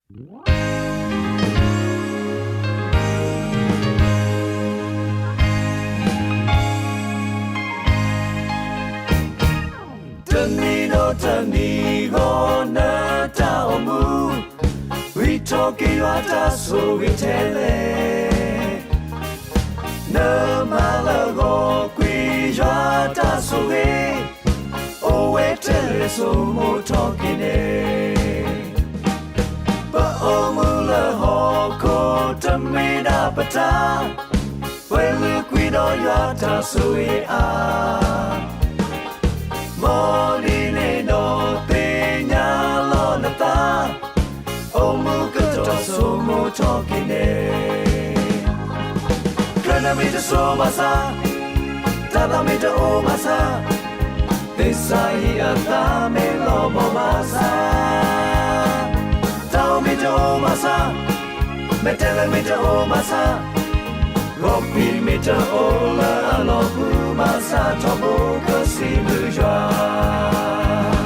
တနံၤဒီးတနံၤဂီၢ်နတၢ်အိၣ်မူ, ဂံၢ်ထီၣ်က့ၤယွၤတၢ်ဆိၣ်ဂ့ၤထဲလဲၣ်, နမၤလၢဂီၤကွံာ်ယွၤတၢ်ဆိၣ်ဂ့ၤ, အိၣ်ဝဲထဲလဲၣ်ဆိမိၣ်ထီၣ်က့ၤန့ၣ်, ပအိၣ်မူလၢဟီၣ်ခိၣ်တမ့ၢ်ဒၣ်ပတၢ်, ပှဲၤလုာ်ကွံာ်ဒီးယွၤတၢ်ဆိၣ်ဂ့ၤအါ မ်ဒ်န့ၣ်ဒီးသ့ၣ်ညါလီၤနသး, အိၣ်မူကတီၢ်ဆိမိၣ်ထီၣ်က့ၤန့ၣ်, ကြၢးနမ့ၢ်တဆိဘၣ်ဆၣ်, တၢ်သးမ့ၢ်တအိၣ်ဘၣ်ဆၣ်, သ့ၣ်စၢ်ဟံၣ်အသးမ့ၢ်လီၤဘီဘၣ်ဆၣ်, တၢ်အိၣ်မ့ၢ်တအိၣ်ဘၣ်ဆၣ်, မဲာ်တဲးလဲးမ့ၢ်တအိၣ်ဘၣ်ဆၣ်, ဂီၤဖံးမ့ၢ်တအိၣ်လၢအလီၢ်ပူၤဘၣ်ဆၣ် ထီဘိကစံးဘျုးယွၤ.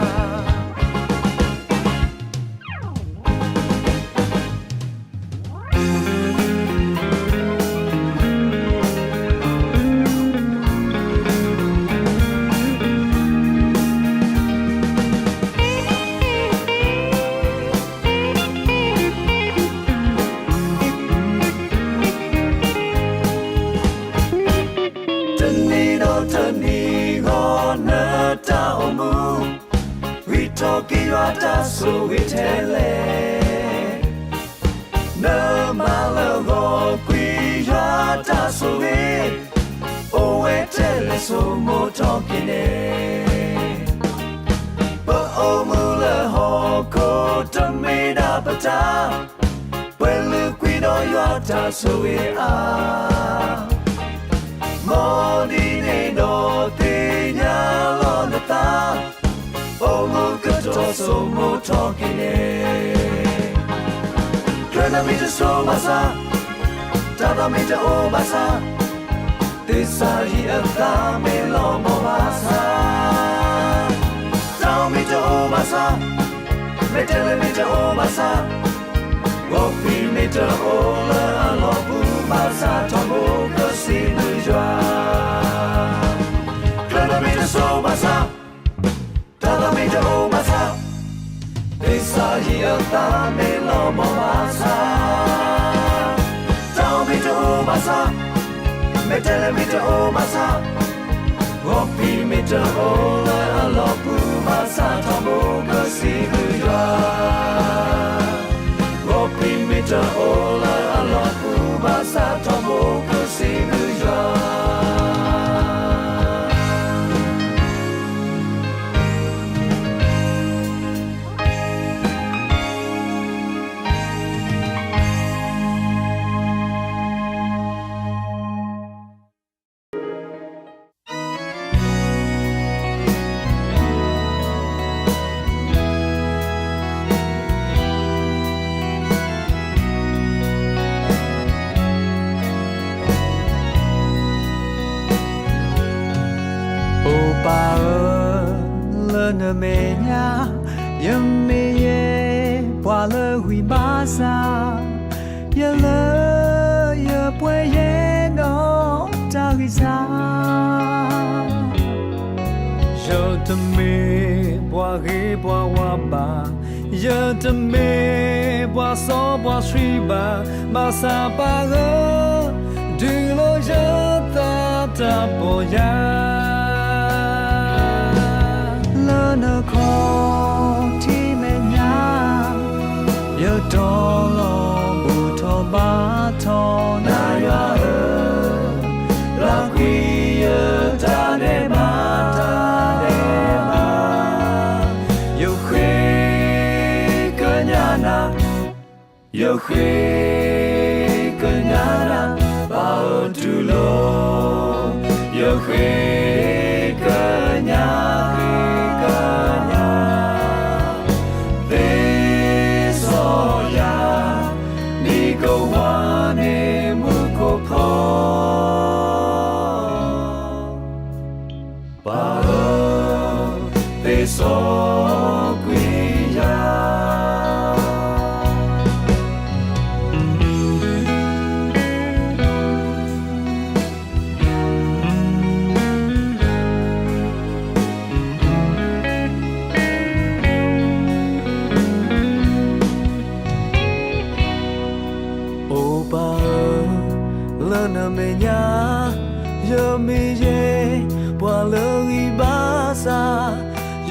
တနံၤဒီးတနံၤဂီၢ်နတၢ်အိၣ်မူ, ဂံၢ်ထီၣ်က့ၤယွၤတၢ်ဆိၣ်ဂ့ၤထဲလဲၣ်, နမၤလၢဂီၤကွံာ်ယွၤတၢ်ဆိၣ်ဂ့ၤ, အိၣ်ဝဲထဲလဲၣ်ဆိမိၣ်ထီၣ်က့ၤန့ၣ်, ပအိၣ်မူလၢဟီၣ်ခိၣ်တမ့ၢ်ဒၣ်ပတၢ်, ပှဲၤလုာ်ကွံာ်ဒီးယွၤတၢ်ဆိၣ်ဂ့ၤအါ မ်ဒ်န့ၣ်ဒီးသ့ၣ်ညါလီၤနသး, အိၣ်မူကတီၢ်ဆိမိၣ်ထီၣ်က့ၤန့ၣ်, ကြၢးနမ့ၢ်တဆိဘၣ်ဆၣ်, တၢ်သးမ့ၢ်တအိၣ်ဘၣ်ဆၣ်, သ့ၣ်စၢ်ဟံၣ်အသးမ့ၢ်လီၤဘီဘၣ်ဆၣ်, တၢ်အိၣ်မ့ၢ်တအိၣ်ဘၣ်ဆၣ်, မဲာ်တဲးလဲးမ့ၢ်တအိၣ်ဘၣ်ဆၣ်, ဂီၤဖံးမ့ၢ်တအိၣ်လၢအလီၢ်ပူၤဘၣ်ဆၣ် ထီဘိကစံးဘျုးယွၤ. ကြၢးနမ့ၢ်တဆိဘၣ်ဆၣ်, တၢ်သးမ့ၢ်တအိၣ်ဘၣ်ဆၣ်, သ့ၣ်စၢ်ဟံၣ်အသးမ့ၢ်လီၤဘီဘၣ်ဆၣ်, တၢ်အိၣ်မ့ၢ်တအိၣ်ဘၣ်ဆၣ်, မဲာ်တဲးလဲးမ့ၢ်တအိၣ်ဘၣ်ဆၣ်, ဂီၤဖံးမ့ၢ်တအိၣ်လၢအလီၢ်ပူၤဘၣ်ဆၣ် ထီဘိကစံးဘျုးယွၤ. ဂီၤဖံးမ့ၢ်တအိၣ်လၢအလီၢ်ပူၤဘၣ်ဆၣ် ထီဘိကစံးဘျုးယွၤ. အိၣ်ပၢ်ဧၢ, လၢနမဲာ်ညါ, ယမ့ၢ်ယဲပှၤလၢဝံၤဘၣ်ဆၣ်, ယလၢယပှဲၤယဲဒီးတၢ်ဂံၢ်စၢ် ယတမ့ၢ်ပှၤဂ့ၤပှၤဝါဘၣ်, ယတမ့ၢ်ပှၤစီပှၤဆှံဘၣ်, ဘၣ်ဆၣ်ပၢ်ဧၢ, ဒုးလိာ်ယသးတၢ်ပီၢ်ယၢ် လၢနခီၣ်ထံးမဲာ်ညါ, ယတီၢ်လီၤဘူၣ်ထီၣ်ဘါထီၣ်နၤယွၤဧၢ, လၢကွံာ်ယတၢ်ဒဲးဘးတၢ်ဒဲးဘး, ယဃ့ကညးနၤ, ယဃ့ကညးနၤ, ပၢ်ဧၢတူၢ်လိာ်, ယဃ့ကညး, ဃ့ကညး, သ့စီယၤ, နံၤကဝါန့ၣ်မူခိၣ်ဖိ ပၢ်ဧၢ, သ့စီကွံာ်ယၤ.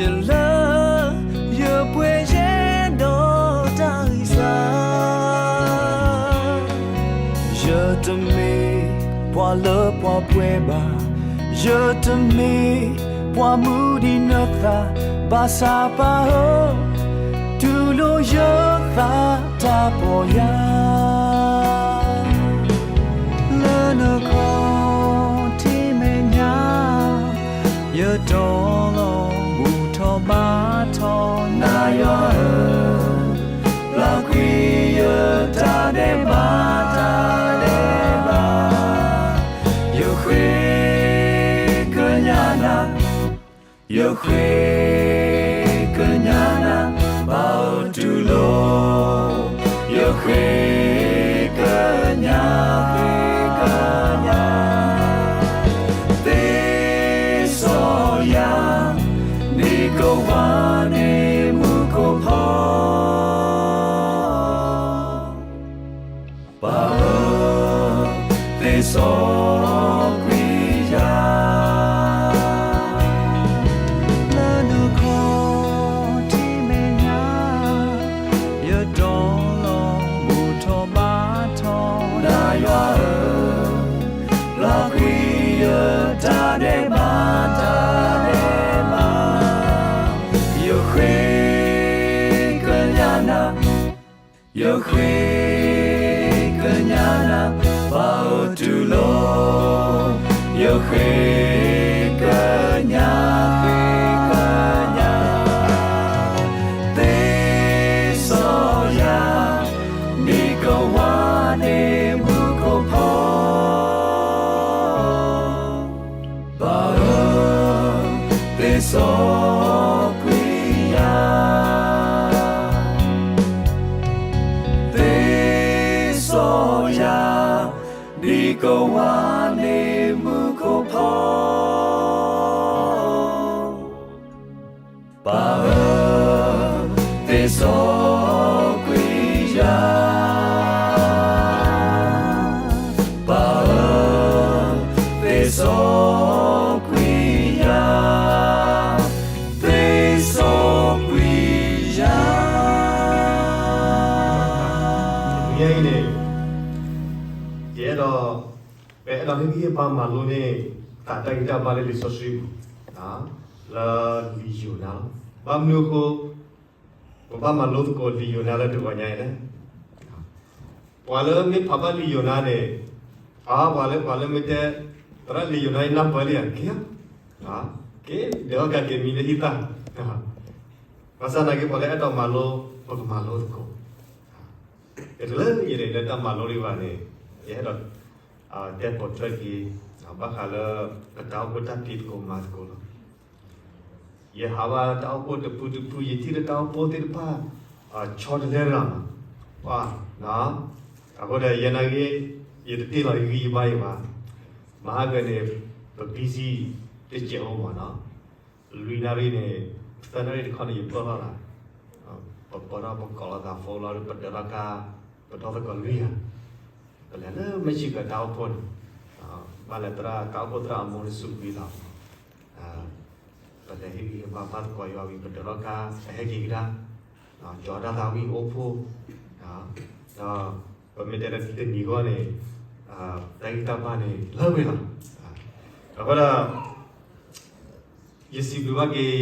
လၢယပှဲၤယဲဒီးတၢ်ဂံၢ်စၢ်, ယတမ့ၢ်ပှၤလၢပှၤပှဲၤဘၣ်, ယတမ့ၢ်ပှၤမူဒံးနသး, ဘၣ်ဆၣ်ပၢ်ဧၢ, တူၢ်လိာ်ယသးတၢ်ပီၢ်ယၢ် လၢနခီၣ်ထံးမဲာ်ညါ, ယတီလီၤဘူၣ်ထီၣ်ဘါထီၣ်နၤယွၤဧၢ, လၢကွံာ်ယတၢ်ဒဲးဘးတၢ်ဒဲးဘး, ယဃ့ကညးနၤ ယဃ့ကညးနၤ, ပၢ်ဧၢတူၢ်လိာ်, ယဃ့ကညး, ဃ့ကညး, သ့စီယၤ, နံၤကဝါန့ၣ်မူခိၣ်ဖီ ပၢ်ဧၢ, သ့စီကွံာ်ယၤ, လၢနခီၣ်ထံးမဲာ်ညါ, ယတီလီၤဘူၣ်ထီၣ်ဘါထီၣ်နၤယွၤဧၢ, လၢကွံာ်ယတၢ်ဒဲးဘးတၢ်ဒဲးဘး, ယဃ့ကညးနၤ ယဃ့ကညးနၤ, ပၢ်ဧၢတူၢ်လိာ်, ယဃ့ကညး, ဃ့ကညး, သ့စီယၤ, နံၤကဝါန့ၣ်မူခိၣ်ဖီ ပၢ်ဧၢ, သ့စီကွံာ်ယၤ, သ့စီယၤ, နံၤကဝါန့ၣ်မူခိၣ်ဖီ ပၢ်ဧၢ, သ့စီကွံာ်ယၤ, ပၢ်ဧၢ, သ့စီကွံာ်ယၤ, သ့စီကွံာ်ယၤ. တနံၤအံၤန့ၣ် ယအဲၣ်ဒိး ပအဲၣ်ဒိးဟ့ၣ်ဂံၢ်ဟ့ၣ်ဘါမၤလိန့ၢ် တၢ်တၢ်ဂံၢ်တၢ်ဘါလၢလံာ်စီဆှံပူၤ လၢလံာ်ယိၤနါလီၤ. ဘၣ်မနုၤအဃိ ပဘၣ်မၤလိသကိးလံာ်ယိၤနါလၢတဂီၤညါအံၤလဲၣ်. ပှၤလၢမ့ၢ်ဖးဘၣ်လံာ်ယိၤနါန့ၣ်, အါ ပှၤလၢ ပှၤလၢမ့ၢ်တဲ သရၣ်လံာ်ယိၤနါအံၤနၢ်ပၢၢ်လံဧါ, က့ၤဧါ, က့ၤ ဒီးအီၣ်ကးက့ၤမံလၢဟံၣ်သၣ်, ဘၣ်ဆၣ်သနာ်က့ ပှၤလၢအဲၣ်ဒိးမၤလိ ပကမၤလိသကိး ကတလၢယလဲၤလၢတၢ်မၤလိဒံးဘၣ်န့ၣ် ယအဲၣ်ဒိး တဲပိာ်ထွဲက့ၤ ဘၣ်ဃးလၢ ပတၢ်အိၣ်ဖှိၣ်တၢ်ဖံးသကိးမၤသကိးလီၤ. ယဟးဘၣ်တၢ်အိၣ်ဖှိၣ်တဖုတဖု ယထံၣ်လၢတၢ်အိၣ်ဖှိၣ်သ့ၣ်တဖၣ် ဆီတလဲရၤမး, ပှၤ အဃိဒီးယဲနာ်က့ ယတတ့ၢ်လီၤယဂံၢ်ယဘါယဘၣ်, မဟါကန့ၣ် ပ busy တစဲးဖိမးနီၤ လွံၢ်နၣ်ရံၣ်န့ၣ် သၢနၣ်ရံၣ်တခီန့ၣ် ယပၢၢ်လီၤလၢ်, ပပၢၢ်ထီၣ်ပကိးလိာ်သး phone လီၤ ပဒၢးထီၣ်ကါ ပဒီသကိးလွံၢ်ဧါ, ပလဲၤလၢ Michigan တၢ်အိၣ်ဖှိၣ်န့ၣ်, ဘၣ်လဲၤသရၣ်တၢ်အိၣ်ဖှိၣ်သရၣ်အမိၢ်န့ၣ်စူးကွံာ်လီၤ, ပလဲၤဟ့ၣ်ဂံၢ်ဟ့ၣ်ဘါဘၣ်သကိးယွၤဝံၤ ပဒၢးထီၣ်ကါ ပဟဲက့ၤကဒါ ကၠီၤဒၣ်သးဝံၣ်အိၣ်ဖှိၣ်, ဒီးပမ့ၢ်တဲလၢတနံၤဂီၢ်န့ၣ် တၢ်ဂံၢ်တၢ်ဘါန့ၣ်လၢဝဲလီၤ. အဃိဒီး ယစံးဘျုးဘၣ်က့ၤ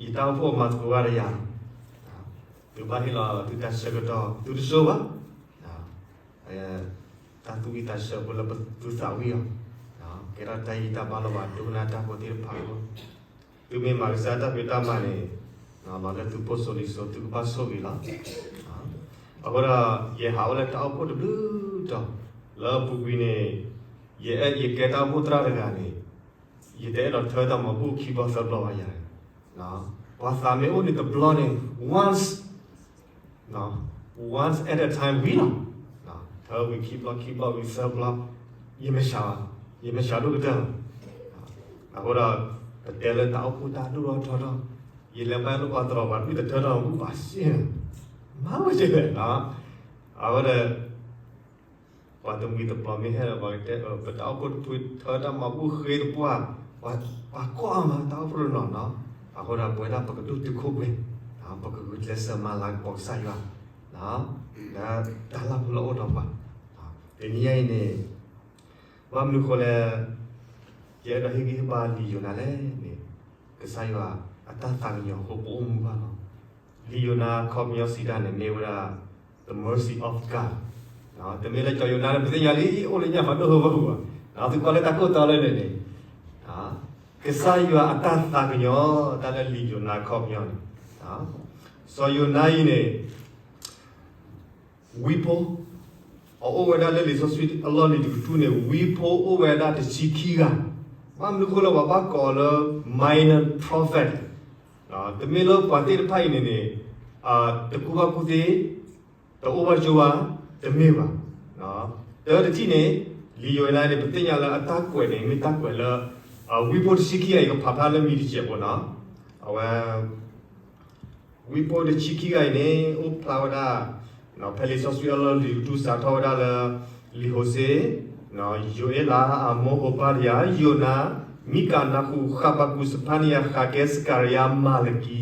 ယတၢ်အိၣ်ဖှိၣ်အမၤသကိးဂၤဒီးယၤ, သုဘၣ်ဟ့ၣ်လီၤသုတၢ်ဆၢကတီၢ် သုတစိဘၣ် တၢ်သူၣ်ဝံၣ်သးဆၢဖိလၢပသူၣ်သးဝံၣ်အီၤ, ကဲထီၣ်တၢ်ဂံၢ်တၢ်ဘါလၢပှၤဒိကနၣ်တၢ်ဖိသ့ၣ်တဖၣ်အဂီၢ်, သုမ့ၢ်မၤကစၢ်တၢ်ဖံးတၢ်မၤန့ၣ် လီၤလၢသုဖိစိၤလံၤစိၤ သုကဘၣ်ဆိၣ်ဂ့ၤလီၤ. အဃိဒီး ယဟးဝဲလၢတၢ်အိၣ်ဖှိၣ်တဘျုးတီၤ လၢအပူၤကွံာ်န့ၣ် ယအဲၣ်ယကဲတၢ်အိၣ်ဖှိၣ်သရၣ်တဂၤန့ၣ် ယတအဲၣ်ဒိးထၢတၢ်မၤဘူၣ်ခံဘျီသၢဘျီဘၣ်ယၤ, ပှၤသးမ့ၢ်အိၣ်န့ၣ်တဘျီန့ၣ် once once at a time ဝံၤလီၤ. ထၢဝံၤခံဘျီ ခံဘျီဝံၤသၢဘျီ, ယမဲာ်ဆှး, ယမဲာ်ဆှးဒိၣ်ကတၢၢ်လီၤ. အဃိဒီး ပတဲလၢတၢ်အိၣ်ဖှိၣ်တၢ်ဒိၣ်ထီၣ်ထီထီၣ်, ယလဲၤဘၣ်လၢပှၤတရီးပှၤဒုၣ်တထၢထီၣ်မူဘၣ်စ့ၢ်, မၤဝဲကဲဝဲ, အဝဲဒီး ပှၤတမှံၤတပျီၤမ့ၢ်ဟဲဒီး ပှၤကတဲ ပတၢ်အိၣ်ဖှိၣ်တဖုထၢတၢ်မၤဘူၣ်ဃ့တပှၢ်, ပှၤကွၢ်အါမးတၢ်အိၣ်ဖှိၣ်တနီၤနီၤ, ပှၤ အဃိဒီးပဝဲဒၣ်ပကဒိၣ်တုာ်ခိၣ်ပှဲၤ, ပကဂုာ်ကျဲးစၢးမၤလၤကပီၤကစၢ်ယွၤ, လၢတၢ်လၢ်ဖိလၢအအိၣ်ဒီးပှၤ, တနံၤညါအံၤန့ၣ်, ဘၣ်မနုၤအဃိလဲၣ်, ယအဲၣ်ဒိးဟ့ၣ်ဂံၢ်ဟ့ၣ်ဘါလံာ်ယိၤနါလဲၣ်န့ၣ်, ကစၢ်ယွၤအတၢ်သးကညီၤအဃိပအိၣ်မူဘၣ်လီၤ. လံာ်ယိၤနါအခီပညီစံးတၢ်န့ၣ် မ့ၢ်ဝဲဒၣ် the mercy of God, တမ့ၢ်လၢစီၤယိၤနါန့ၣ် ပသ့ၣ်ညါလံ အိၣ်လၢညၣ်ဖးဒိၣ်ဟၢဖၢပူၤဘၣ်, သုကွၢ်လၢတၢ်ခိၣ်တီလၢန့ၣ်န့ၣ်, ကစၢ်ယွၤအတၢ်သးကညီၤ တၢ်လၢလံာ်ယိၤနါအခီပညီန့ၣ်, စီၤယိၤနါအံၤန့ၣ် ဝံဖိ, အအိၣ်ဝဲဒၣ်လၢလံာ်စီဆှံအလီၢ်လံၤတကတြူၢ်န့ၣ် ဝံဖိအိၣ်ဝဲဒၣ်တဆံခံဂၤ, ဘၣ်မနုၤအဃိလၢပှၤဘၣ်ကိးအီၤလၢ minor prophet, တမ့ၢ်လၢပှၤသ့ၣ်တဖၣ်အံၤန့ၣ်န့ၣ်, တကူၣ်ဘၣ်ကူၣ်သ့, တအိၣ်ဘၣ်ကၠိဘၣ်, တမ့ၢ်ဘၣ်. တၢ်တထံၣ်န့ၣ်, လံာ်ယိၤနါန့ၣ် ပသ့ၣ်ညါလၢအတၢ်ကွဲးန့ၣ် မ့ၢ်တၢ်ကွဲးလၢ ဝံဖိတဆံခံဂၤအံၤ ကဖးဖျါလၢမံၤတစဲးဖိနီၤ, အဝဲ ဝံဖိတဆံခံဂၤအံၤန့ၣ် အိၣ်ဖျါဝဲဒၣ် ဖဲလံာ်စီဆှံအလီၢ်လံၤတကတြူၢ် စးထီၣ်ဝဲဒၣ်လၢ လံာ်ဟိၤၡ့, ယိၤအ့လး, အမိၢ်, ဟိၤဘၢဒယၤ, ယိၤနါ, မံကၤ, နၤဃူး, ဃးဘးကူး, စဖါနယၤ, ဃးကဲ, စကၤရယၤ, မၤလကံ,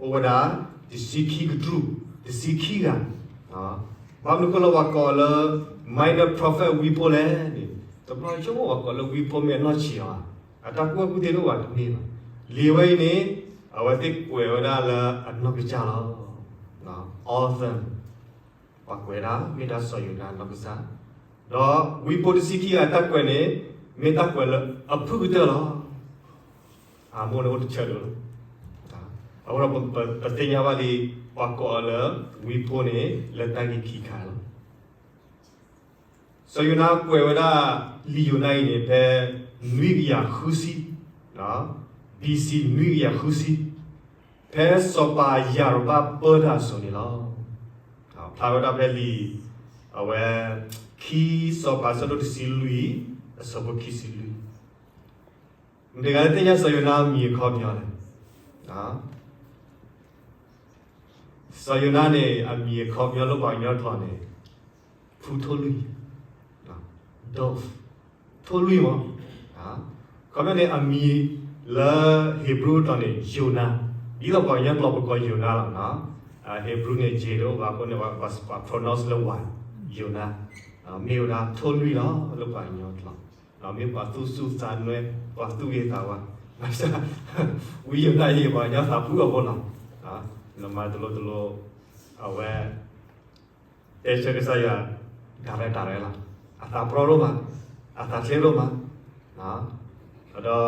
အိၣ်ဝဲဒၣ် တဆံခံကတြူၢ်, တဆံခံဂၤ. ဘၣ်မနုၤအဃိလၢပှၤကိးအီၤလၢ minor prophet ဝံဖိလဲၣ်န့ၣ်, တဘျီဆိကမိၣ်ပှၤကိးလၢဝံဖိမ့ၢ်အနီၢ်ဆံးအီၤဧါ, အတၢ်ကူၣ်ဘၣ်ကူၣ်သ့တအိၣ်ဘၣ် တမ့ၢ်ဘၣ်. လံာ်ဝဲအံၤန့ၣ် အဝဲသ့ၣ်ကွဲးဝဲဒၣ်လၢအနီၢ်ကစၢ်လီၤ. author ပှၤကွဲးဒၣ် မ့ၢ်ဒၣ်စီၤယိၤနါနီၢ်ကစၢ်, ဒီးဝံဖိတဆံခံဂၤအတၢ်ကွဲးန့ၣ် မ့ၢ်တၢ်ကွဲးလၢအဖုၣ်ကတၢၢ်လီၤ. အမိၢ်န့ၣ်အိၣ်တဆၢဒိၣ်လီၤ. အဃိဒီးပသ့ၣ်ညါဘၣ်လံ ပှၤကိးအီၤလၢဝံဖိန့ၣ် လၢတၢ်ဂ့ၢ်ခံခါလီၤ. စီၤယိၤနါကွဲးဝဲဒၣ် လံာ်ယိၤနါအံၤန့ၣ် ဖဲနွံကယၤဃုဆံ, B C နွံကယၤဃုဆံ, ဖဲစီၤပၤယၤရဘၣ်ပၢတၢ်အစိၤန့ၣ်လီၤ. ဖျါဝဲဒၣ်ဖဲလံာ် အဝဲ ခံစီၤပၤအဆၢဒိၣ်တဆံလွံၢ် အဆၢဖိခံဆံလွံၢ်. မတၤတဂၤလၢသ့ၣ်ညါစီၤယိၤနါအမံၤအခီပညီလဲၣ်. စီၤယိၤနါန့ၣ် အမံၤအခီပညီလၢပှၤကညီကျိာ်န့ၣ် ဖုထိၣ်လွံၢ်, dove, ထိၣ်လွံၢ်မး. ခီပညီန့ၣ် အမံၤလၢဟ့းဘြူၤကျိာ်န့ၣ် ယိၤနါ, ဒ်သိးပှၤကညီကျိာ်ပကိးယိၤနါလီၤ. ဟ့းဘြူၤန့ၣ် J တအိၣ်ဘၣ်အဃိန့ၣ် ပှၤ pronounce လၢ Y, ယိၤနါ, မ့ၢ်ဝဲဒၣ်ထိၣ်လွံၢ်လီၤ လၢပှၤကညီကျိာ်, မ့ၢ်ပှၤသူၣ်စူၣ်သးနွဲၣ် ပှၤသူၣ်ဂ့ၤသးဝါ, ဝံယိၤနါအံၤ ပှၤကညီသးဖှံအီၤဖိလီၤ. နမၤတလိၤတလိၤ အဝဲ တဲဆၢကစၢ်ယွၤ direct direct လီၤ. အသးပြီဒိၣ်မး, အသးချ့ဒိၣ်မး, ဒီး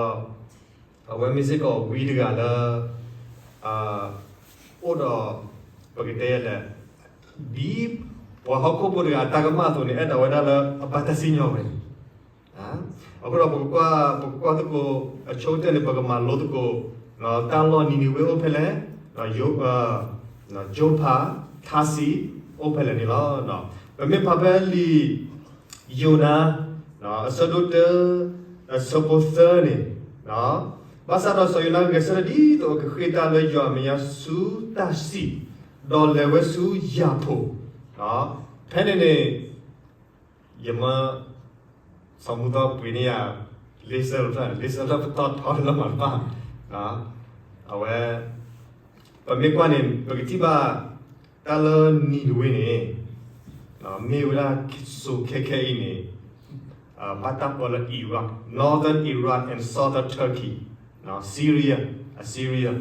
အဝဲမ့ၢ်စ့ၢ်ကီးဝံတဂၤလၢ အိၣ်ဒီး ပကတဲလဲၣ်, ဒ်ပှၤဟီၣ်ခိၣ်ဖိတဂၤအတၢ်ကမၣ်အသိးန့ၣ် အဲၣ်ဒိးဝဲဒၣ်လၢအဘၣ်တၢ်စံၣ်ညီၣ်ဝဲန့ၣ် အဃိဒီး ပကကွၢ်သကိး အဆိကတၢၢ်န့ၣ် ပကမၤလိသကိး တၢ်လီၢ်နံၤနံၤဝ့အိၣ်ဖဲလဲၣ်, ယိၤဖး, ထါစံး အိၣ်ဖဲလဲၣ်န့ၣ်လီၤ. ပမ့ၢ်ဖးဖဲလံာ်ယိၤနါ အဆၢဒိၣ်တၢ အဆၢဖိသၢန့ၣ်, ဘၣ်ဆၣ်ဒီးစီၤယိၤနါဂဲၤဆၢထၢၣ်ဒ်သိးအကဃ့တၢ်လၢယွၤအမဲာ်ညါဆူတၢ်စံၣ်, ဒီးလဲၤဝဲဆူယၤဖိ, ဖဲန့ၣ်န့ၣ် ယမ့ၢ် စီၤမူသီပှ့ၤန့ၢ်ယၤ လ့ဆၢတဖျၢၣ်, လ့ဆၢတဖျၢၣ်ပတီၢ်ထီလၢမၤတဘၣ်, အဝဲ ပမ့ၢ်ကွၢ်န့ၣ် ပကထံၣ်ဘၣ် တၢ်လၢနံၤနဝ့န့ၣ် မ့ၢ်ဝဲဒၣ်စိၤခဲခဲအံၤန့ၣ် ဘၣ်တၢ်ပၢလၢ Iraq, Northern Iraq and Southern Turkey, Syria, Assyria,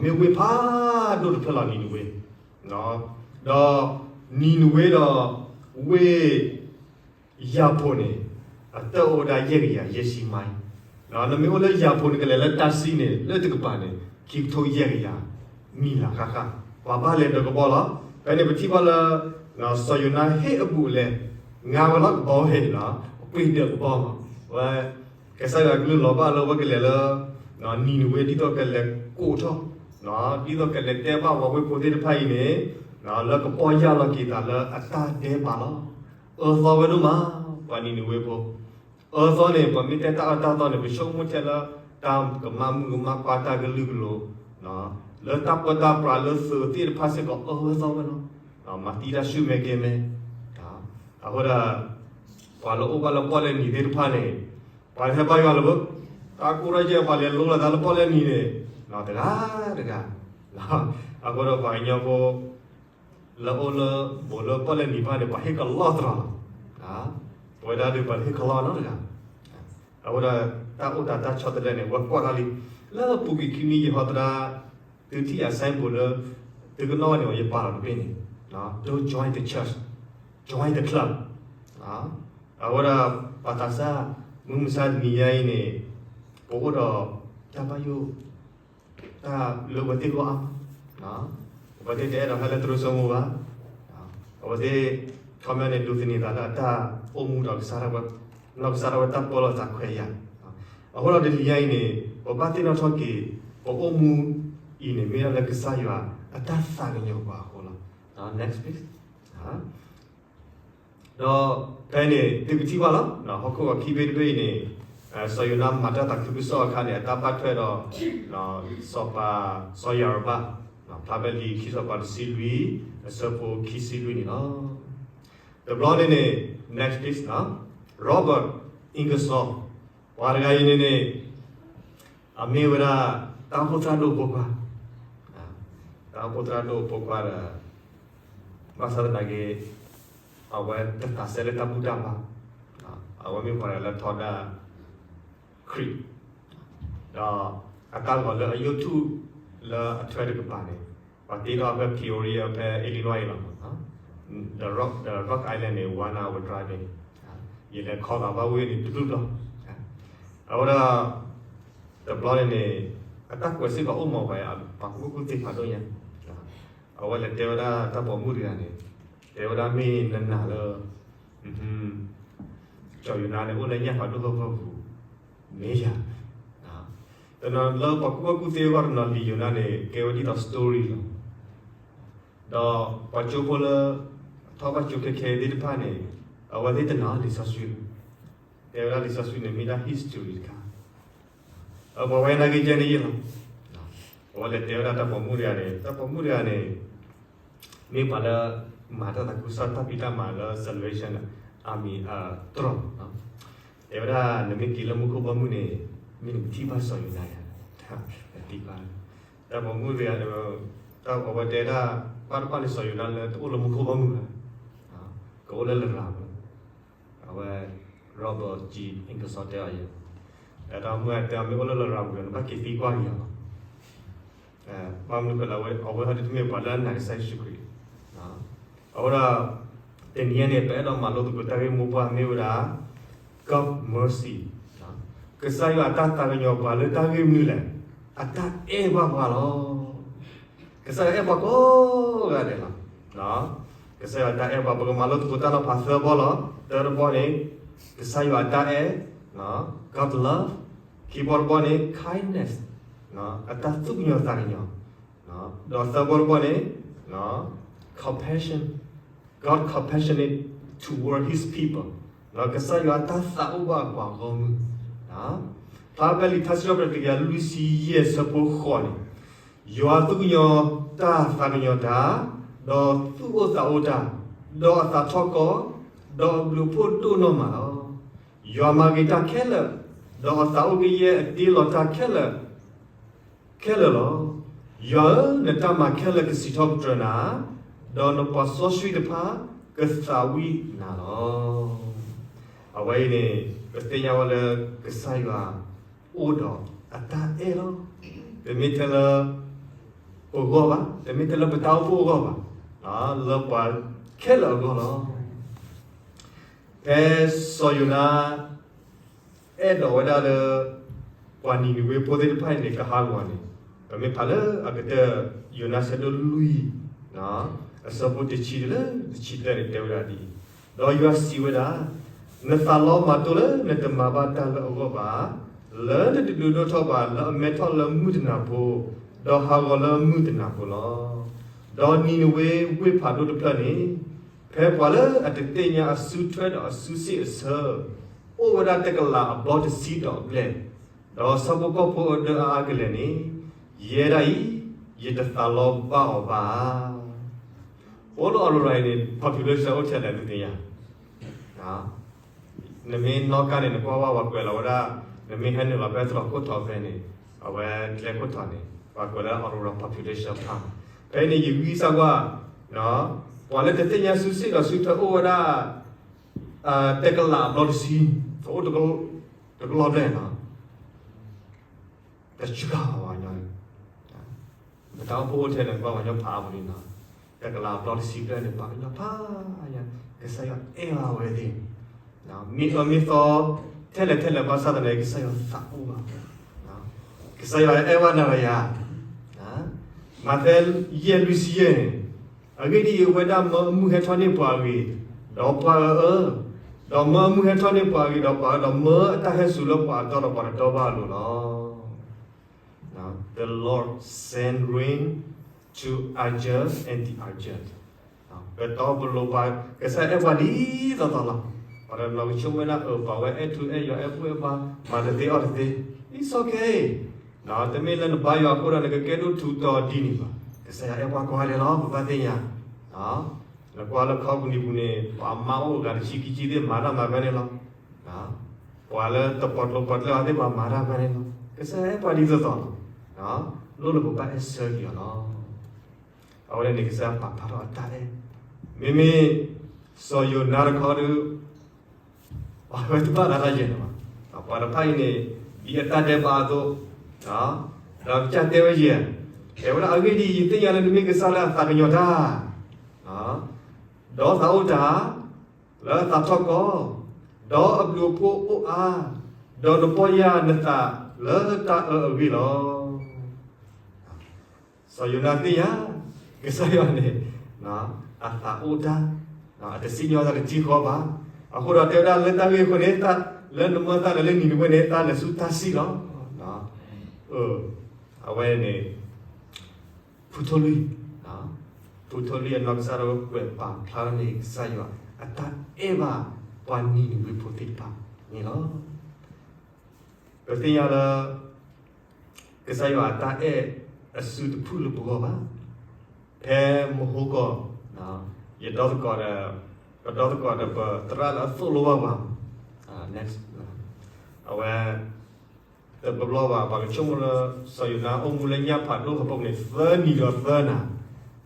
မ့ၢ်ဝ့ၢ်ဖးဒိၣ်တဖျၢၣ်လီၤ နံၤနဝ့, ဒီးနံၤနဝ့ဒီးဝ့ၢ် ယၤဖိန့ၣ် အတၢ်အိၣ်ဝဲဒၣ်ယဲၢ်ကယၤယဲၢ်ဆံမံ, နမ့ၢ်အိၣ်လၢယၤဖိန့ၣ် ကလဲၤလၢတၢ်စံၣ်န့ၣ် လၢတကပၤန့ၣ် ခံကထိယဲၢ်ကယၤ မံလးဃၣ်ဃၣ်, ပှၤဘၣ်လဲၤဒီးကဘီလီၤ. ဖဲန့ၣ်ပထံၣ်ဘၣ်လၢ စီၤယိၤနါဟ့ၣ်အဘူးအလဲ ငါဝဲလီၤကဘီဝဲန့ၣ်လီၤ, ပှ့ၤဒီးကဘီမး, ဝဲ ကစၢ်ယွၤကလုၢ်လီၤဘၣ်လၢဝဲကလဲၤလၢ နံၤနဝ့ ဒ်သိးကလဲၤကိးထီၣ်, ဒ်သိးကလဲၤတဲဘၣ်ပှၤဝ့ၢ်ဖိသ့ၣ်တဖၣ်အံၤန့ၣ် လၢကပီၢ်ယၢ်လီၤက့ၤသးလၢအတၢ်ဒဲးဘးလီၤ. အၢသီဝဲဒိၣ်မး ပှၤနံၤနဝ့ဖိ, အၢသီန့ၣ် ပှၤမ့ၢ်တဲတၢ်အၢတၢ်သီန့ၣ် ပဆိကမိၣ်ထဲလၢ တၢ်ကမၣ်မုၣ်ကမၣ်ခွါတၢ်ကလုာ်ကလိၤ, လၢတၢ်ပၢတၢ်ပြးလၢသုးသ့ၣ်တဖၣ်စ့ၢ်ကီး အၢဝဲသီဝဲလီၤ. မၤသံတၢ်ဆူၣ်မဲာ်ကဲၤမဲာ်, အဃိဒီး ပှၤလၢအိၣ်ဘၣ်လၢပီၣ်လဲၣ်နံၤသ့ၣ်တဖၣ်န့ၣ် ပှၤဟဲဘါယွၤလၢၤဘၣ်, တၢ်ကိၢ်ထီၣ်ယဲၢ် ပှၤလဲၤလိလီၤသးလၢပီၣ်လဲၣ်နံၤန့ၣ် တဂၤတဂၤ, အဃိဒီးပှၤကညီဖိ လၢအိၣ်လၢဘူးလၢပီၣ်လဲၣ်နံၤဖးန့ၣ် ပှၤဟ့ၣ်ကလီၢ်သတြီၤလီၤ. ပဝဲဒၣ်ဒုးပှၤဟ့ၣ်ကလီၢ်နီတဂၤ, အဃိဒီးတၢ်အိၣ်တၢ်တၢ်ဆီတလဲန့ၣ် ဝဲကွၢ်ထီၣ်လံ, လၢပူၤကွံာ်ခံမံၤယဟီသရၣ် သုထံၣ်အ signboard လၢ သုကနီၣ်ဝဲန့ၣ် ယပာ်လီၤတဘ့ၣ်န့ၣ်, Don't join the church, join the club. အဝဲဒၣ် ပှၤသးစၢ် မုၢ်မဆါတနံၤညါအံၤန့ၣ် ပအိၣ်ဒီးတၢ်ဘၣ်ယိၣ် တၢ်လၢအဝဲသ့ၣ်ဂီၢ်အါ, အဝဲသ့ၣ်တအဲၣ်ဒိးဟဲလၢတရူးစိမိၤဘၣ်, အဝဲသ့ၣ် ခီပညီန့ၣ် ဒိးသန့ၤသးလၢအတၢ်အိၣ်မူဒီးကစၢ်ဒၣ်ဝဲ, နီၢ်ကစၢ်ဒၣ်ဝဲတၢ်ပၢလီၤသးခွဲးယာ်, အဃိဒီးတနံၤညါအံၤန့ၣ် ပဘၣ်သ့ၣ်နီၣ်ထီၣ်က့ၤ ပအိၣ်မူအံၤန့ၣ် မ့ၢ်ဒၣ်လၢကစၢ်ယွၤအတၢ်သးကညီၤပှၤအဃိလီၤ. Next please. ဒီးဖဲန့ၣ် သုကထံၣ်ဘၣ်လီၤ, ဟီၣ်ခိၣ်အခံဘ့ၣ်တဘ့ၣ်အံၤန့ၣ် စီၤယိၤနါမၤတၢ်သးခုကစီၣ်အခါန့ၣ် အတၢ်ဘၣ်ထွဲဒီး စီၤပၤ စီၤယၤရဘၣ်, ဖျါဖဲလံာ်ခံစီၤပၤတဆံလွံၢ် အဆၢဖိခံဆံလွံၢ်န့ၣ်လီၤ. တဘျီန့ၣ်န့ၣ် next please, Robert Ingersoll, ပှၤတဂၤအံၤန့ၣ်န့ၣ် အမ့ၢ်ဝဲဒၣ် တၢ်အိၣ်ဖှိၣ်သရၣ်ဒိၣ်အဖိခွါ, တၢ်အိၣ်ဖှိၣ်သရၣ်ဒိၣ်အဖိခွါဒီး ဘၣ်ဆၣ်သနာ်က့ အဝဲတသးစဲလၢတၢ်ဘူၣ်တၢ်ဘါ, အဝဲမ့ၢ်ပှၤတဂၤလၢထီဒါ ခရံာ်, ဒီးအတၢ်ဂီၤလၢအယိာ်ထူၣ်လၢအထွဲတကပၤန့ၣ် ပှၤတ့ထီၣ်ဖဲ Peoria ဖဲ Illinois အံၤလီၤ. The Rock, the Rock Island န့ၣ် one hour drive န့ၣ် ယလဲၤခီဂာ်ဘၣ်ဝ့ၢ်န့ၣ်တဘျုးဘျီ, အဝဲဒၣ် တဘျီန့ၣ်န့ၣ် အတၢ်ကွဲးစ့ၢ်ကီးအိၣ်မးပှၤ ပှၤကူၣ်ဘၣ်ကူၣ်သ့ဖးဒိၣ်ညါ, အဝဲလဲၤတဲဝဲဒၣ်တၢ်ပိာ်မုၣ်တဂၤန့ၣ်, တဲဝဲဒၣ်မ့ၢ်နနာ်လၢ စီၤယိၤနါန့ၣ် အိၣ်လၢညၣ်ဖးဒိၣ်ဖီခိၣ်ပူၤ မ့ၢ်ယၤ, တနီၤလၢပှၤကူၣ်ဘၣ်ကူၣ်သ့အဂီၢ်တနီၤလံာ်ယိၤနါန့ၣ် ကဲဝဲဒ်သိး story လီၤ. ဒီးပှၤကၠိဖိလၢ ထီၣ်ဘၣ်ကၠိခဲခဲသ့ၣ်တဖၣ်န့ၣ် အဝဲသ့ၣ်တနာ်လံာ်စီဆှံလီၤ. တဲဝဲဒၣ်လံာ်စီဆှံန့ၣ် မ့ၢ်ဒၣ် history တခါ ပှၤဝဲနာ်က့ကဲန့ၣ်ယဲၢ်လီၤ. အဝဲလဲၤတဲဝဲဒၣ်တၢ်ပိာ်မုၣ်တဂၤန့ၣ် တၢ်ပိာ်မုၣ်တဂၤန့ၣ် မ့ၢ်ပှၤလၢ မၤတၢ်သးခုကစီၣ်တၢ်ဖံးတၢ်မၤလၢ Salvation Army အတြီၢ်, တဲဝဲဒၣ် နမ့ၢ်က့ၤလၢမူခိၣ်ဘီမုၢ်န့ၣ် မ့ၢ်နကထံၣ်ဘၣ်စီၤယိၤနါယၤ, နသံကွၢ်, တၢ်ပိာ်မုၣ်တဂၤန့ၣ် အဝဲတဲဒၣ် ဘၣ်တဘၣ်န့ၣ် စီၤယိၤနါလၢတအိၣ်လၢမူခိၣ်ဘီမုၢ်ဘၣ်, ကအိၣ်လၢလရာ်ပူၤ, အဝဲ Robert G Ingersoll တဲအီၤယဲၢ်, ဒီးမုၢ်တဲအီၤ မ့ၢ်အိၣ်လၢလရာ်ပူၤဒီး နဘၣ်က့ၤသံကွၢ်က့ၤအီၤလီၤ. ဘၣ်မနုၤဃိလၢအဝဲဟီဒုတမ့ၢ်ပှၤလၢအနာ်ကစၢ်ယ့ၣ်ၡူးခရံာ်, အဝဲဒၣ် တနံၤအံၤန့ၣ် ပအဲၣ်ဒိးမၤလိသကိးတၢ်ဂ့ၢ်မိၢ်ပှၢ်မ့ၢ်ဝဲဒၣ် God mercy, ကစၢ်ယွၤအတၢ်သးကညီၤပှၤလၢတၢ်ဂ့ၢ်မနုၤလဲၣ်, အတၢ်အဲၣ်ဘၣ်ပှၤလီၤ. ကစၢ်ယွၤအဲၣ်ပှၤကိးဂၤဒဲးလီၤ. ကစၢ်ယွၤအတၢ်အဲၣ်ပှၤ ပကမၤလိသကိးတၢ်လီၤဖးသၢဘီလီၤ. သၢတဘီန့ၣ် ကစၢ်ယွၤအတၢ်အဲၣ်, God love, ခံဘီတဘီန့ၣ် kindness, အတၢ်သူၣ်ကညီၤသးကညီၤ, ဒီးသၢဘီတဘီန့ၣ် compassion, God compassionate toward his people, ကစၢ်ယွၤအတၢ်သးအိၣ်ဘၣ်ပှၤဂီၢ်မုၢ်, ဖျါဖဲလံာ်ထါစံးထီၣ်ပတြၢၤတကယၤလွံၢ်ဆံယဲၢ်ဆၢဖိဃိးန့ၣ်, ယွၤသူၣ်ကညီၤတၢ်သးကညီၤတၢ်, ဒီးသူၣ်အိၣ်သးအိၣ်တၢ်, ဒီးအသးထီၣ်ကီ, ဒီးအဘျုးအဖှိၣ်ဒိၣ်နီၢ်မးလီၤ. ယွၤမၤဂ့ၤတၢ်ခဲလၢာ်, ဒီးအသးအိၣ်ကယဲၢ်အတ့လီၤတၢ်ခဲလၢာ် ခဲလၢာ်လီၤ. ယွၤဧၢ, နတၢ်မၤခဲလၢာ်ကစံးထီၣ်ပတြၢၤနၤ, ဒီးနပှၤစီဆှံတဖၣ်ကသးဝံၣ်နၤလီၤ. အဝဲအံၤန့ၣ် ပသ့ၣ်ညါဝဲလၢကစၢ်ယွၤအိၣ်ဒီးအတၢ်အဲၣ်လီၤ. တမ့ၢ်ထဲလၢပဂီၢ်ဘၣ်, တမ့ၢ်ထဲလၢပတၢ်အိၣ်ဖှိၣ်အဂီၢ်ဘၣ်, လၢပှၤခဲလၢာ်အဂီၢ်လီၤ. ဖဲစီၤယိၤနါ အဲၣ်ဒိးဝဲဒၣ်လၢ ပှၤနံၤနဝ့ဖိသ့ၣ်တဖၣ်အံၤန့ၣ် ကဟးဂီၤန့ၣ်, ပမ့ၢ်ဖးလၢအကတၢၢ် ယိၤနါဆၢဒိၣ်လွံၢ် အဆၢဖိတဆံတုၤလၢတဆံသၢန့ၣ် တဲဝဲဒၣ်ဒ်အံၤ, ဒီးယွၤစံးဝဲဒၣ်, နသးလီမၤတိၢ်လၢနတမၤဘၣ်တၢ်လၢအဂီၢ်ဘၣ်, လၢနတဒုးဒိၣ်ထီၣ်ဘၣ်လၢအမဲထီၣ်လၢမုၢ်တနၤဖိ, ဒီးဟးဂီၤလၢမုၢ်တနၤဖိလီၤ. ဒီးနံၤနဝ့ဝ့ၢ်ဖးဒိၣ်တဖျၢၣ်န့ၣ် ဖဲပှၤလၢအတသ့ၣ်ညါအစုထွဲဒီးအစုစ့ၣ်အဆၢ အိၣ်ဝဲဒၣ်တကလးအဘျီတဆံဒီးအဘျဲၣ်, ဒီးဆၣ်ဖိကီၢ်ဖိအဒၢအါအါကလဲာ်န့ၣ်, ယဲဒၣ်အံၤ ယတသးလီဘၣ်အီၤဘၣ်ဧါ. အိၣ်လၢအီၤရၤရၤအံၤန့ၣ် population အိၣ်ထဲလဲၣ် သုသ့ၣ်ညါ နမ့ၢ်နီၣ်ကါန့ၣ် နကွၢ်ဝဲပှၤကွဲးလီၤဝဲဒၣ်, နမ့ၢ်ဟဲနုာ်လီၤဖဲသရိာ်ခိၣ်ထီဖဲန့ၣ်, အဝဲကျဲခိၣ်ထီန့ၣ် ပှၤကွဲးလၢ aurora population ဖး, ဖဲအံၤန့ၣ် ယဂံၢ်စၢ်ကွၢ် ပှၤလၢတသ့ၣ်ညါစုစ့ၣ်ဒီးစုထွဲအိၣ်ဝဲဒၣ် တကလးအဘျီတဆံ, အိၣ်တကလီၢ်ဘျဲၣ်နီၤ, တစှၤဘၣ်ဝဲညီ, ပတၢ်အိၣ်ဖှိၣ်အိၣ်ထဲန့ၣ် ကွၢ်ပှၤညီဖးအါပူၤလံနီၤ, တကလးအဘျီတဆံဘျဲၣ်န့ၣ် ပှၤကညီဖးယံၤ, ကစၢ်ယွၤအဲၣ်ဘၣ်ဝဲသ့ၣ် မ့ၢ်အၢမ့ၢ်သီ ထဲလဲၣ်ထဲလဲၣ်ဘၣ်ဆၣ်သနာ်က့ ကစၢ်ယွၤသးအိၣ်ဘၣ်ဝဲ, ကစၢ်ယွၤအဲၣ်ဘၣ်နၤယၤ, မးသဲ ယဲၢ်လွံၢ်ဆံယဲၢ်န့ၣ်, အဂ့ၢ်ဒ်အံၤ, အဝဲဒၣ်မၢအမုၢ်ဟဲထီၣ်န့ၢ်ပှၤအဂ့ၢ်, ဒီးပှၤအၢ, ဒီးမၢအမုၢ်ဟဲထီၣ်န့ၢ်ပှၤအဂ့ၢ်, ဒီးပှၤအၢဒီးမၢအတၢ်ဟဲစူၤလၢပှၤအတီဒီးပှၤတတီဘၣ်အလိၤလီၤ. The Lord send rain to urgent and the urgent. ပတီပလိၤပှၤ, ကစၢ်အဲၣ်ပှၤဒ်သိးသိးလီၤ. ပှၤတနီၤကဆိကမိၣ်ဝဲဒၣ် အၢ ပှၤဝဲအဲၣ်ထူအဲၣ်ယွၤ အဲၣ်ဘူၣ်အဲၣ်ဘါ, မၤတသ့အီၣ်တသ့, it's okay. တမ့ၢ်လၢနဘါယွၤအဃိဒီး နကကဲဒိၣ်ထူးတီၤဒ်န့ၣ်ဘၣ်. ကစၢ်ယွၤအဲၣ်ပှၤကိးဂၤဒဲးလီၤ, ပဘၣ်သ့ၣ်ညါ. နကွၢ်လၢခီပနံၣ်ပူၤန့ၣ် ပှၤမါအိၣ်အဂၤတဆံခံဆံသ့ၣ် မၤတၢ်မၤဖဲန့ၣ်လီၤ. ပှၤလၢတပီၤကျိၤပီၤကျဲအီၤသ့ၣ် ပှၤမၤတၢ်ဖဲန့ၣ်လီၤ. ကစၢ်ယွၤအဲၣ်ပှၤဒ်သိးသိးလီၤ. လိၣ်လၢပဘၣ်အဲၣ်ဆၢက့ၤအီၤလီၤ. အဝဲန့ၣ်န့ၣ် ကစၢ်ယွၤပာ်ဖျါထီၣ်အတၢ်အဲၣ်, မ့မ့ၢ် စီၤယိၤနါတခီဒီး အဝဲတဘၣ်သးတၢ်ယဲၢ်န့ၣ်ဘၣ်. ပှၤတဖၣ်အံၤန့ၣ် ဒ်အတၢ်ဒဲးဘးအသိး, ဒီးကစၢ်တဲဝဲယဲၢ်, တဲဝဲဒၣ် အဂ့ၢ်ဒ်အံၤ, ယသ့ၣ်ညါလၢနမ့ၢ်ကစၢ်လၢအသးကညီၤတၢ်, ဒီးသးအိၣ်တၢ် လၢအသးထီၣ်ကီ, ဒီးအဘျုးအဖှိၣ်အိၣ်အါ, ဒီးနပီၢ်ယၢ်နသးလၢတၢ်အၢအဂ့ၢ်လီၤ. စီၤယိၤနါသ့ၣ်ညါ ကစၢ်ယွၤန့ၣ် အသးအိၣ်တၢ်, အတစံၣ်ညီၣ်တၢ်တထံၣ်ဃီဘၣ်. အဃိဒီးတဲဝဲဒၣ်လၢတၢ်ဂ့ၢ်အဃိန့ၣ် လၢနမၢသၣ်လၢလၢနံၤနဝဲန့ၣ် တၢ်လဲၤဆူတၢ်ဆံၣ်လီၤ. အဝဲန့ၣ် ဖုထိၣ်လွံၢ်, ဖုထိၣ်လွံၢ်အနီၢ်ကစၢ်ဒၣ်ဝဲကွဲးပာ်ဖျါန့ၣ် ကစၢ်ယွၤအတၢ်အဲၣ်ဘၣ်ပှၤနံၤနဝ့ဖိသ့ၣ်တဖၣ်န့ၣ်လီၤ. ပသ့ၣ်ညါလၢ ကစၢ်ယွၤအတၢ်အဲၣ်အစုတဖုလၢပဂီၢ်ဘၣ်. ဖဲမဟိကီၢ်, ယဒီသကိးဒီး, ပဒီသကိးဒီးပသရၣ်လၢအသိၣ်လိဘၣ်ပှၤ, အဝဲ တဘျီဘျီဘၣ် ပှၤကဆိကမိၣ်လၢ စီၤယိၤနါအိၣ်မူလၢညၣ်ဖးဒိၣ်ဟီၣ်ခိၣ်န့ၣ် သၢနံၤဒီးသၢနၤ,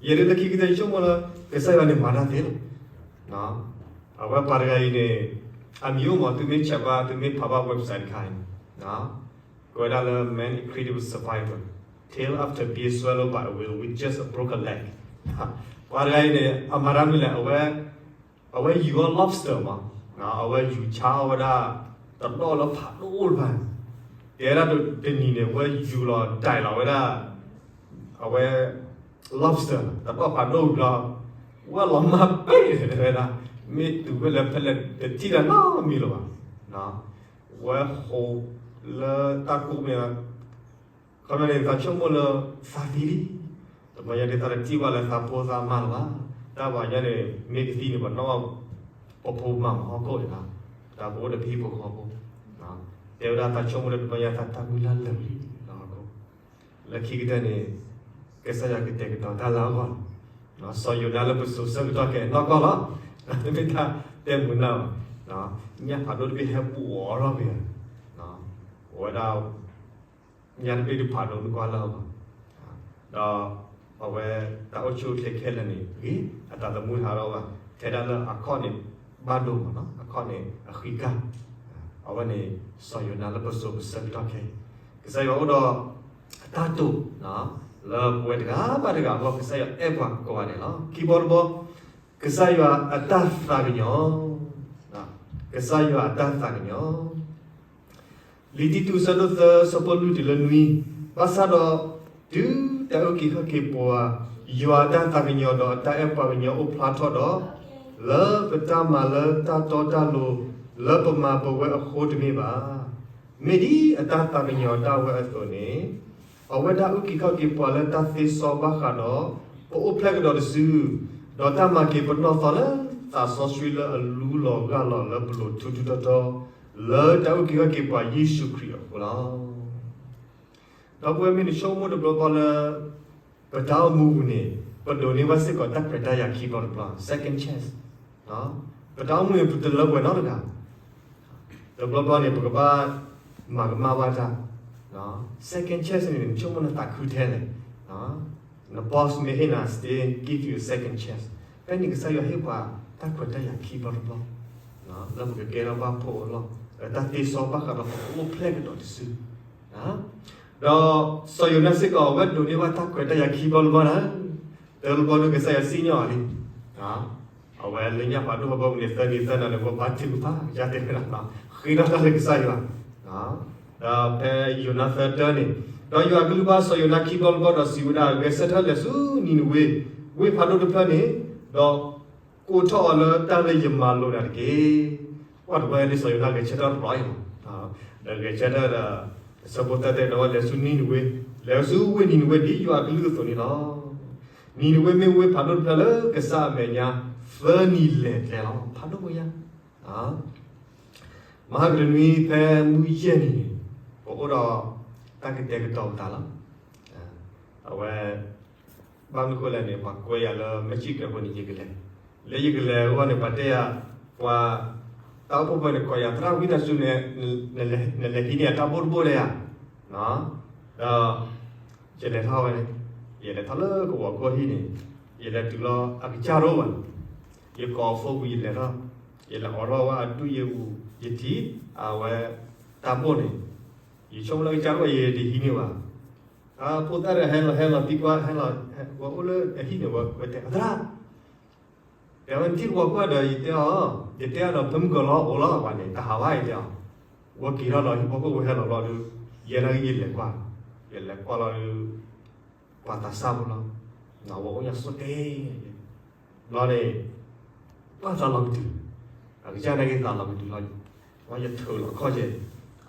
ယဲဒၣ်လၢခံကတၢၢ်ဆိကမိၣ်လၢ ကစၢ်ယွၤန့ၣ်မၤတၢ်သ့လီၤ. အဝဲပှၤတဂၤအံၤန့ၣ် အမံၤအိၣ်မး သုမ့ၢ် check ဘၣ် သုမ့ၢ်ဖးဘၣ် website တခါအံၤန့ၣ် ကိးဝဲဒၣ်လၢ Man Incredible Survivor, Tale after being swallowed by a whale with just a broken leg. ပှၤတဂၤအံၤန့ၣ် အမၤတၢ်မနုၤလဲၣ်, အဝဲ အဝဲယူၤအီၣ် lobster မး, အဝဲယူၤဆါအီၣ်ဝဲဒၣ် တဒီၣ်လၢဖးဒိၣ်တဖၣ်န့ၣ်, တဲဒၣ်တနံၤန့ၣ် အဝဲယူၤလီၤဒၣ်လဲာ်လီၤဝဲဒၣ် အဝဲ lobster တဒီၣ်ဖးဒိၣ်ဘျီ, ဝဲလီၤမၢ်ပဲဝဲဒၣ်, မ့ၢ်တုၤဖဲလဲၣ်ဖဲလဲၣ်တထံၣ်တၢ်နီတမံၤလၢၤဘၣ်. ဝဲဟိးလၢတၢ်ကိးမ့ၢ် ခီဖျိန့ၣ် သးဆိကမိၣ်လၢ သးသံလံ, တဘျီညါဒ်သးတထံၣ်ဘၣ်လၢသးဖိသးမါလၢၤဘၣ်, တၢ်ဘၣ်ညါန့ၣ် မ့ၢ်ကသံန့ၣ် ပနီၣ် ပဖိမၤမၤဟီၣ်ခိၣ်န့ၣ်လီၤ, တၢ်ပအိၣ်ဒီးပဟံၣ်ဖိဃီဖိ, တဲဝဲဒၣ်သးဆိကမိၣ်လၢတဘျီညါသးတၢ်မုၢ်လၢ်လၢာ်လံလီၤ. လၢခံကတၢၢ်န့ၣ် ကစၢ်ယွၤကတဲာ်ကတီၤတၢ်လၢအဂီၢ်လီၤ. စီၤယိၤနါလၢပစိၤဆၢကတီၢ်ခဲအံၤနီၢ်ကီၢ်လီၤ, မ့ၢ်တၢ်တဲမုာ်နၢ်ဘၣ်, ညၣ်ဖးဒိၣ်တဘ့ၣ်ဟဲပူၤအီၤထီၣ်က့ၤ, အဝဲဒၣ် ညၣ်တဘ့ၣ်တဖးဒိၣ်နကွၢ်လၢအဂီၢ်, ဒီးအဝဲတၢ်အိၣ်ဆူၣ်အိၣ်ချ့ခဲလၢာ်န့ၣ် ဂ့ၤ အတၢ်သမူဟးထီၣ်ဘၣ်, ထဲဒၣ်လၢအခီၣ်န့ၣ် ဘၣ်ဒိမးနီၤ, အခီၣ်န့ၣ်အဃံကၢ်, အဝဲန့ၣ် စီၤယိၤနါလၢပစိၤပဆၢကတီၢ်ခဲအံၤ, ကစၢ်ယွၤအိၣ်ဒီးအတၢ်တိာ် လၢပဝဲတဂၤဘၣ်တဂၤအဂီၢ် ကစၢ်ယွၤအဲၣ်ပှၤကိးဂၤဒဲးလီၤ. ခံဘီတဘီ ကစၢ်ယွၤအတၢ်သးကညီၤ, ကစၢ်ယွၤအတၢ်သးကညီၤ လံာ်တံတူး အဆၢဒိၣ်သၢ အဆၢဖိလွံၢ်တုၤလၢနွံ, ဘၣ်ဆၣ်ဒီး တုၤတၢ်အုၣ်က့ၤခီၣ်က့ၤပှၤ ယွၤအတၢ်သးကညီၤဒီးအတၢ်အဲၣ်ပှၤကညီအိၣ်ဖျါထီၣ်ဒီး, လၢပတၢ်မၤလၢတၢ်တီတၢ်လိၤ လၢပမၤပဝဲအဃိတမ့ၢ်ဘၣ်. မ့ၢ်ဒ်အတၢ်သးကညီၤဒၣ်ဝဲအသိးန့ၣ်, အဝဲဒၣ်အုၣ်က့ၤခီၣ်က့ၤပှၤလၢတၢ်သ့စီဘၣ်ဃးဒီး ပအိၣ်ဖျဲၣ်ကဒီးတစု, ဒီးတၢ်မၤက့ၤပနီၢ်သီလၢသးစီဆှံလၢအလူလီၤဂၢ်လီၤလၢပလိၤထူထူတီတီ, လၢတၢ်အုၣ်က့ၤခီၣ်က့ၤပှၤယ့ၣ်ၡူးခရံာ်အဃိလီၤ. ဒီပုၢ်ဝဲၢ်မ့ၢ်နဆိကမိၣ်တဘျီဘျီလၢ ပတၢ်အိၣ်မူပူၤန့ၣ် ပဒိးန့ၢ်ဘၣ်စ့ၢ်ကီးတၢ်ခွဲးတၢ်ယာ်ခံဘျီတဘျီ, second chance. ပတၢ်အိၣ်မူန့ၣ် ပတလၢပှဲၤနီတဂၤ. တဘျီဘျီန့ၣ် ပကဘၣ်မၤကမၣ်ဘၣ်တၢ်, second chance န့ၣ် နဆိကမိၣ်နသးခုထဲလဲၣ်. န boss မ့ၢ်ဟ့ၣ်နၤ still give you a second chance. ဖဲန့ၣ်ကစၢ်ယွၤဟ့ၣ်ပှၤတၢ်ခွဲးတၢ်ယာ်ခံဘျီတဘျီ, လၢပကကဲထီၣ်ဘၣ်ဖှီၣ်အလီၢ်, လၢတၢ်သ့စီဘၣ်ဃးဒီးပအိၣ်ဖျဲၣ်ကဒီးတစု ဒီးစီၤယိၤနါစ့ၢ်ကီး အဝဲဒိးန့ၢ်ဘၣ်တၢ်ခွဲးတၢ်ယာ်ခံဘျီတဘျီန့ၣ်, တဘျီဒုးကစၢ်ယွၤစံၣ်ညီၣ်အီၤလံ. အဝဲလၢညၣ်ဖးဒိၣ်ဟီၣ်ခိၣ်န့ၣ် သၢနံၤသၢနၤန့ၣ် ဝဲဘါထုကဖၣ် ကစၢ်တဲဝဲဒၣ် ဃ့ထီၣ်တၢ်လၢကစၢ်ယွၤ, ဒီးဖဲယိၤနါသၢတၢန့ၣ်, ဒီးယွၤကလုၢ်ဘၣ်စီၤယိၤနါခံဘျီတဘျီဒီးစံးဝဲဒၣ်, ဂဲၤဆၢထၢၣ်လဲၤဆူနံၤနဝ့, ဝ့ၢ်ဖးဒိၣ်တဖျၢၣ်န့ၣ်, ဒီးကိးထီၣ်အီၤလၢတၢ်လၢယမၤလိာ်နၤတက့ၢ်. ကွၢ်တဘျီန့ၣ် စီၤယိၤနါဂဲၤဆၢထၢၣ်ရီအံၤလီၤ. ဒီးဂဲၤဆၢထၢၣ်ဒီး အဆၢဖိသၢတဲဒီးဝဲလဲၤဆူနံၤနဝ့, လဲၤဆူဝ့ၢ်နံၤနဝ့ဒ်ယွၤအကလုၢ်အသိးန့ၣ်လီၤ. နံၤနဝ့မ့ၢ်ဝ့ၢ်ဖးဒိၣ်တဖျၢၣ်လၢကစၢ်အမဲာ်ညါ သၢနံၤလဲၤကျဲလီၤ. ဖးဒိၣ်ဖိညါ မဟါကတနွံဖဲမုၢ်ယဲၢ်နံၤန့ၣ်, ပအိၣ်ဒီးတၢ်ကတဲာ်ကတီၤပသးလီၤ. အဝဲ ဘၣ်မနုၤဃိလဲၣ်န့ၣ် ပှၤကွဲယၤလၢမ့ၢ်စံၣ်ကဲးဖိန့ၣ် ယကလဲၤ, လၢယကလဲၤအဂီၢ်န့ၣ် ပှၤတဲယၤ, ပှၤ တၢ်အိၣ်ဖှိၣ်ဖိန့ၣ် ကိးယၤ သရၣ်ဝံသးစူၤန့ၣ်, နလဲၤဟံးန့ၢ်ယၤတၢ်ဘိၣ်တဘိၣ်လၢယၤ, ဒီး ယလဲၤထီၣ်ဝဲန့ၣ်, ယလဲၤထီၣ်လၢကဝီၤခိၣ်ဟံၣ်န့ၣ်, ယလဲၤတုၤလီၤအကစၢ်ရိၣ်ဘၣ်န့ၣ်, ယကိးအ phone ဝံၤ ယလဲၤထီၣ်, ယလဲၤအိးထီၣ်ဝဲအဒူၣ်ယအူ, ယထံၣ်, အဝဲ တၢ်ဘိၣ်န့ၣ်, ယဆိကမိၣ်လၢကစၢ်ရိၣ်ဘၣ် ယတဟံးန့ၢ်ဘၣ်. ဖိသၣ်တဂၤဟဲလီၤ ဟဲလီၤသံကွၢ် ဟဲလီၤ, ဝဲအိၣ်လၢအဟံၣ်န့ၣ် ဝဲတဲအသရၣ် တဲဝဲနထံၣ်ကဝီၤခိၣ်ဒီး ယတဲအီၤ, ယတဲအီၤဒီး ဖဲမုၢ်ကီၤလီၤအိၣ်လီၤဘၣ်န့ၣ် တဟးဘၣ် ယတဲအီၤ, ဝဲက့ၤထီၣ်လီၤဟံၣ်ဖီခိၣ် ဝဲဟဲလီၤဘျီဒီး, ယဲဒၣ်ယလဲၤကွၢ်, ယလဲၤကွၢ်လီၤဒီး, ပှၤသးစၢ်ဖိလီၤ, ဝဲအိၣ်ညါဆိတဲ, ဘျီန့ၣ်, ပှၤသးလီၤကတုၤ, အကစၢ်နာ်က့သးလီၤကတုၤလီၤ, ဝဲယထုးလီၤခီၣ်ကဲ,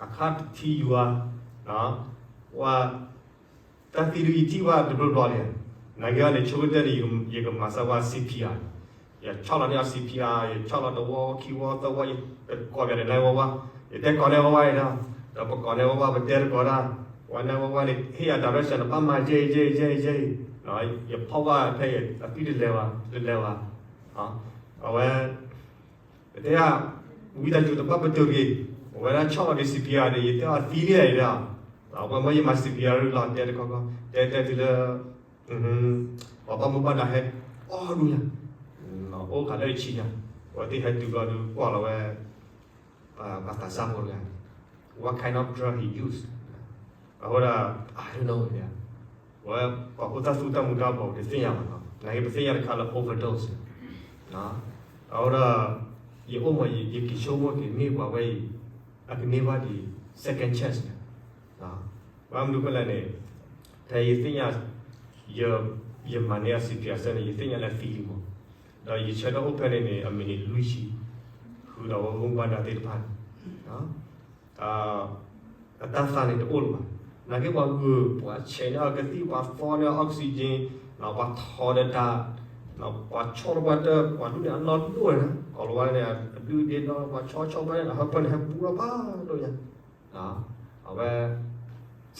အခါတထံၣ်ယွၤ, ဝဲ တၢ်သံဒုးယထံၣ်ဘၣ်တဘျီဘျီန့ၣ်, နာ်က့အီၤန့ၣ် ဆိကတၢၢ်န့ၣ် ယကမၤစၢၤဝဲ CPR, ယဆီၣ်လီၤန့ၢ်အီၤ CPR, ယဆီၣ်လီၤတဝီခံဝီသၢဝီ, ယကိးဘၣ်န့ၣ် နဝဝ, ယတဲကိးနဝဝအံၤဒီး, ဒီးပကိးနဝဝန့ၣ် တဲတကိးဒၣ်, ဝဲနဝဝန့ၣ် ဟ့ၣ်ယၤ direction န့ၣ် ဘၣ်မၤယဲအံၤ ယဲအံၤ ယဲအံၤ, ယဖီၣ်ဘၣ်ဖဲအံၤ အသွံၣ်တလဲၤဘၣ်, တလဲၤဘၣ်, အဝဲ ပတဲယၤ, ဝံသးစူၤတဘၣ်ပတုာ်တဂ့ၤ, အဝဲဒၣ်ဆီၣ်လီၤက့ၤ CPR န့ၣ် ယတဲအီၤသံန့ၣ်အံၤဒီး, အဝဲမ့ၢ်ယမၤ CPR လီၤ တဲတခီခီ, တဲတဲတုၤလၢ, ပှၤဘၣ်မူဘၣ်ဒါဟဲအီၣ်ဒူၣ်ညါ, အိၣ်ဃာ်လၢယဆံညါ, အဝဲသ့ၣ်ဟဲတုၤဘျီဒုး ကွၢ်လီၤဝဲ ပှၤသးစၢ်ဖိတဂၤန့ၣ်, what kind of drug he use, အဃိဒီး, I don't know, ဝဲပှၤဖိသၣ်သူတၢ်မူၤတၢ်ဘှီး တသ့ၣ်ညါဘၣ်နီၤ, နာ်က့ပသ့ၣ်ညါတခါလၢ overdose, အဃိဒီး, ယအိၣ်မး ယက့ၤဆိကမိၣ်က့ၤ မ့ၢ်ပှၤဝဲအံၤ, အကန့ၢ်ဘၣ်ဒံး second chance န့ၣ်, ဘၣ်မနုၤဃိလဲၣ်န့ၣ်, ဖဲယသ့ၣ်ညါ, ယမၤန့ၢ်အီၤ CPR စ့ၢ်န့ၣ် ယသ့ၣ်ညါလၢသံလံမး, ဒီးယဆၢထၢၣ်အိၣ်ဖဲန့ၣ်န့ၣ် အမံးနံးလွံၢ်ဆံ, ဃုာ်ဒီးဝဲမူဘၣ်ဒါသ့ၣ်တဖၣ်န့ၣ် အတၢ်သးန့ၣ်တအိၣ်လၢၤဘၣ်. နာ်က့ပှၤဂုာ်ပှၤဆဲးန့ၢ်အီၤကသံၣ် ပှၤသီန့ၢ်အီၤ oxygen, ပှၤထီဒီးတၢ်, ပှၤဆီၣ်လီၤပှၤတၢ် ပှၤဒူၣ်န့ၣ်အနီၢ်ဒိၣ်န့ၣ် ကိးလီၤဝဲန့ၣ် အဒုးဒ့နီၢ် ပှၤဆီဆီပှၤန့ၣ် အဟၢဖၢန့ၣ် ဟဲပူၤထီၣ်ဖးဒိၣ်ညါ, အဝဲ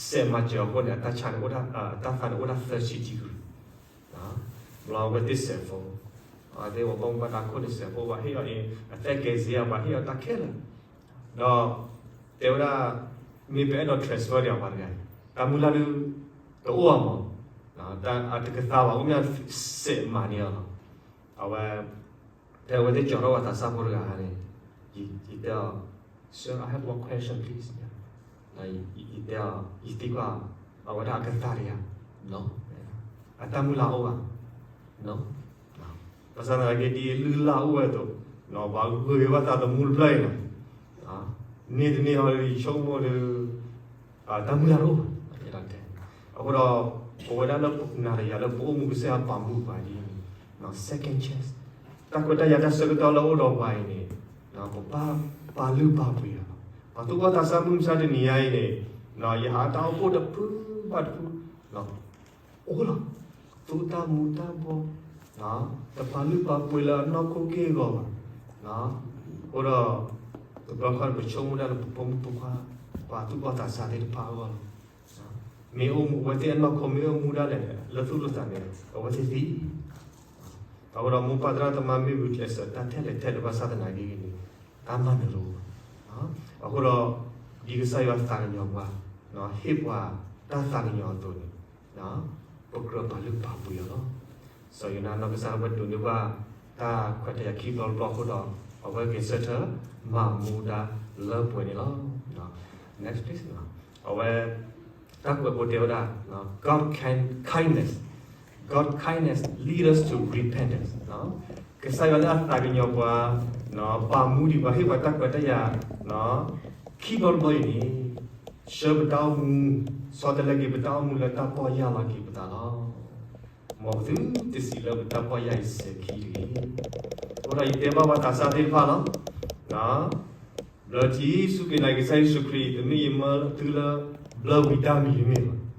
စဲးမၤစၢၤအဃိန့ၣ် အတၢ်ဆါန့ၣ် တၢ်သးန့ၣ်အိၣ်ဒၣ်သၢဆံ degree ဘျီဝဲသ့ၣ်စဲးဖိ, အဝဲသ့ၣ်ပှၤဘၣ်မူဘၣ်ဒါခိၣ်န့ၣ်စဲးဖိ ပှၤဟ့ၣ်အီၤအံၤ အသက်ကယ်ဆယ် ပှၤဟ့ၣ်အီၤတၢ်ခဲလၢာ်, ဒီးတဲဝဲဒၣ် မ့ၢ်ပအဲၣ်ဒိး transfer ဒီးပှၤတဂၤအံၤ တၢ်မုၢ်လၢ်ဒုး တအိၣ်အမး, တၢ်အတကသါဘၣ် အိၣ်မးစဲးမၤန့ၢ်အီၤလီၤ. အဝဲ ဖဲအဝဲသ့ၣ်ကၠီၤထီၣ်ပှၤသးစၢ်ဖိတဂၤန့ၣ်, ယတဲအီၤ Sir, I have one question, please. ယတဲအီၤ ယသံကွၢ် အဝဲဒၣ်အကသါလံဧါ, အတၢ်မုၢ်လၢ်အိၣ်ဧါ, ဘၣ်ဆၣ်သနာ်က့ ဒ်အလုၢ်အလၢ်အိၣ်ဝဲအသိး, ပှၤဂုာ်က့ၤဘၣ်သးသမူတဖျၢၣ်အံၤန့ၣ်, န့ၢ်တန့ၢ်ဟီဒီး ယဆိကမိၣ်ဒီး တၢ်မုၢ်လၢ်တအိၣ်ဘၣ်, အဃိဒီး ပဝဲဒၣ်လၢပနာ်တယာ်လၢပအိၣ်မူကစၢ်ယွၤပာ်မူပှၤဒ်အံၤန့ၣ်, second chance, တၢ်ခွဲးတၢ်ယာ်တၢ်ဆၢကတီၢ်လၢအိၣ်ဒီးပှၤအံၤန့ၣ်, ပဘၣ်ပာ်လုၢ်ပာ်ပှ့ၤအီၤလီၤ. ပှၤသူၣ်ဘီၣ်သးစၢ်မုၢ်မဆါတနံၤညါအံၤန့ၣ်, ယဟးတၢ်အိၣ်ဖှိၣ်တဖုဘၣ်တဖု အိၣ်လီၤ, သူၣ်တၢ်မူၤတၢ်ဘှီး, တပာ်လုၢ်ပာ်ပှ့ၤလၢအနီၢ်ခိက့ၢ်အဂီၤဘၣ်, အဃိဒီး တဘျီခီန့ၣ် ပဆိကမိၣ်ဒၣ်လၢပဖိမုၣ်ဖိခွါ ပှၤသူၣ်ဘီၣ်သးစၢ်သ့ၣ်တဖၣ်အဂီၢ်လီၤ. မ့ၢ်အိၣ်မူ အဝဲသ့ၣ်အနီၢ်ခိမ့ၢ်အိၣ်မူဒၣ်လဲာ် လၢသူၣ်လၢသးန့ၣ် အဝဲသ့ၣ်သံ အဃိဒီးမိၢ်ပၢ်သရၣ်သမါမ့ၢ်ဂုာ်ကျဲးစၢးတၢ်ထဲလဲၣ်ထဲလဲၣ်ဘၣ်ဆၣ်သနာ်က့န့ၣ် တၢ်မၤနၢၤတအိၣ်ဘၣ်. အဃိဒီး ဒ်ကစၢ်ယွၤသးကညီၤပှၤ ဟ့ၣ်ပှၤတၢ်သးကညီၤအသိးန့ၣ်, ပကြၢးပာ်လုၢ်ပာ်ပှ့ၤအီၤလီၤ. စီၤယိၤနါနီၢ်ကစၢ်ဒၣ်ဝဲဒိးန့ၢ်ဘၣ် တၢ်ခွဲးတၢ်ယာ်ခံဘျီတဘျီအဃိဒီး အဝဲဂဲၤဆၢထၢၣ်မၤမူဒါလၢပှဲၤန့ၣ်လီၤ. Next please. အဝဲ တၢ်ကွဲးဖိတဲဝဲဒၣ် God can, kindness, God kindness lead us to repentance. ကစၢ်ယွၤလၢအသးကညီၤပှၤ, ပာ်မူဒံးပှၤ ဟ့ၣ်ပှၤတၢ်ခွဲးတၢ်ယာ် ခံဘျီတဘျီအံၤန့ၣ်, ဆှၢပတၢ်အိၣ်မူ, ဆီတလဲက့ၤပတၢ်အိၣ်မူလၢတၢ်ပီၢ်ယၢ်လီၤက့ၤပသးလီၤ. မ်ပသုတစံးလၢပတၢ်ပီၢ်ယၢ်အံၤစဲၤခံတဂ့ၤ. အဃိဒီးယတဲဘၣ်ပှၤသးစၢ်သ့ၣ်တဖၣ်လီၤ. ဘျၢထံစူၢ်က့ၤနာ်က့ၤကစၢ်ယ့ၣ်ၡူးခရံာ် တမ့ၢ်ယမၢသုလၢဘျၢဝံၤတၢ်မံၤတမ့ၢ်ဘၣ်.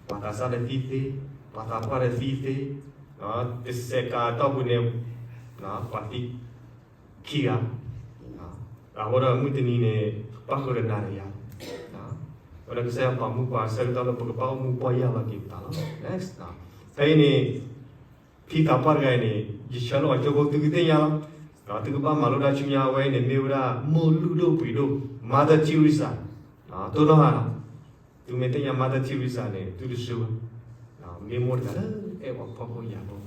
ပှၤသးစၢ်တသံသ့, ပှၤသးပှၢ်တသံသ့, တစဲးကးအတီၢ်ပူၤန့ၣ် ပှၤသံခံဂၤ, အဃိဒီးမုၢ်တနံၤန့ၣ် ပၣ်ဃုာ်ဒီးနၤဒီးယၤ, အဃိဒီးကစၢ်ယွၤပာ်မူပှၤအဆၢကတီၢ်လၢပကဘၣ်အိၣ်မူပီၢ်ယၢ်လီၤက့ၤပသးလီၤ. ဖဲအံၤန့ၣ် ဖံသးပှၢ်တဂၤအံၤန့ၣ် ယဆၢလီၤအကၠိဖိ သုကသ့ၣ်ညါလီၤ. သုကဘၣ်မၤလိတၢ်ဆူညါ အဝဲအံၤန့ၣ် မ့ၢ်ဝဲဒၣ်မိၢ်လုၢ်ဒိၣ်ပှ့ၤဒိၣ် Mother Teresa, တိၢ်နီၣ်ဟါလီၤ. သုမ့ၢ်သ့ၣ်ညါ Mother Teresa န့ၣ် သုတဆှၢဘၣ်. မ့ၢ်မိၢ်တဂၤလၢအဲၣ်ပှၤဖှီၣ်ဖိယာ်ဖိ,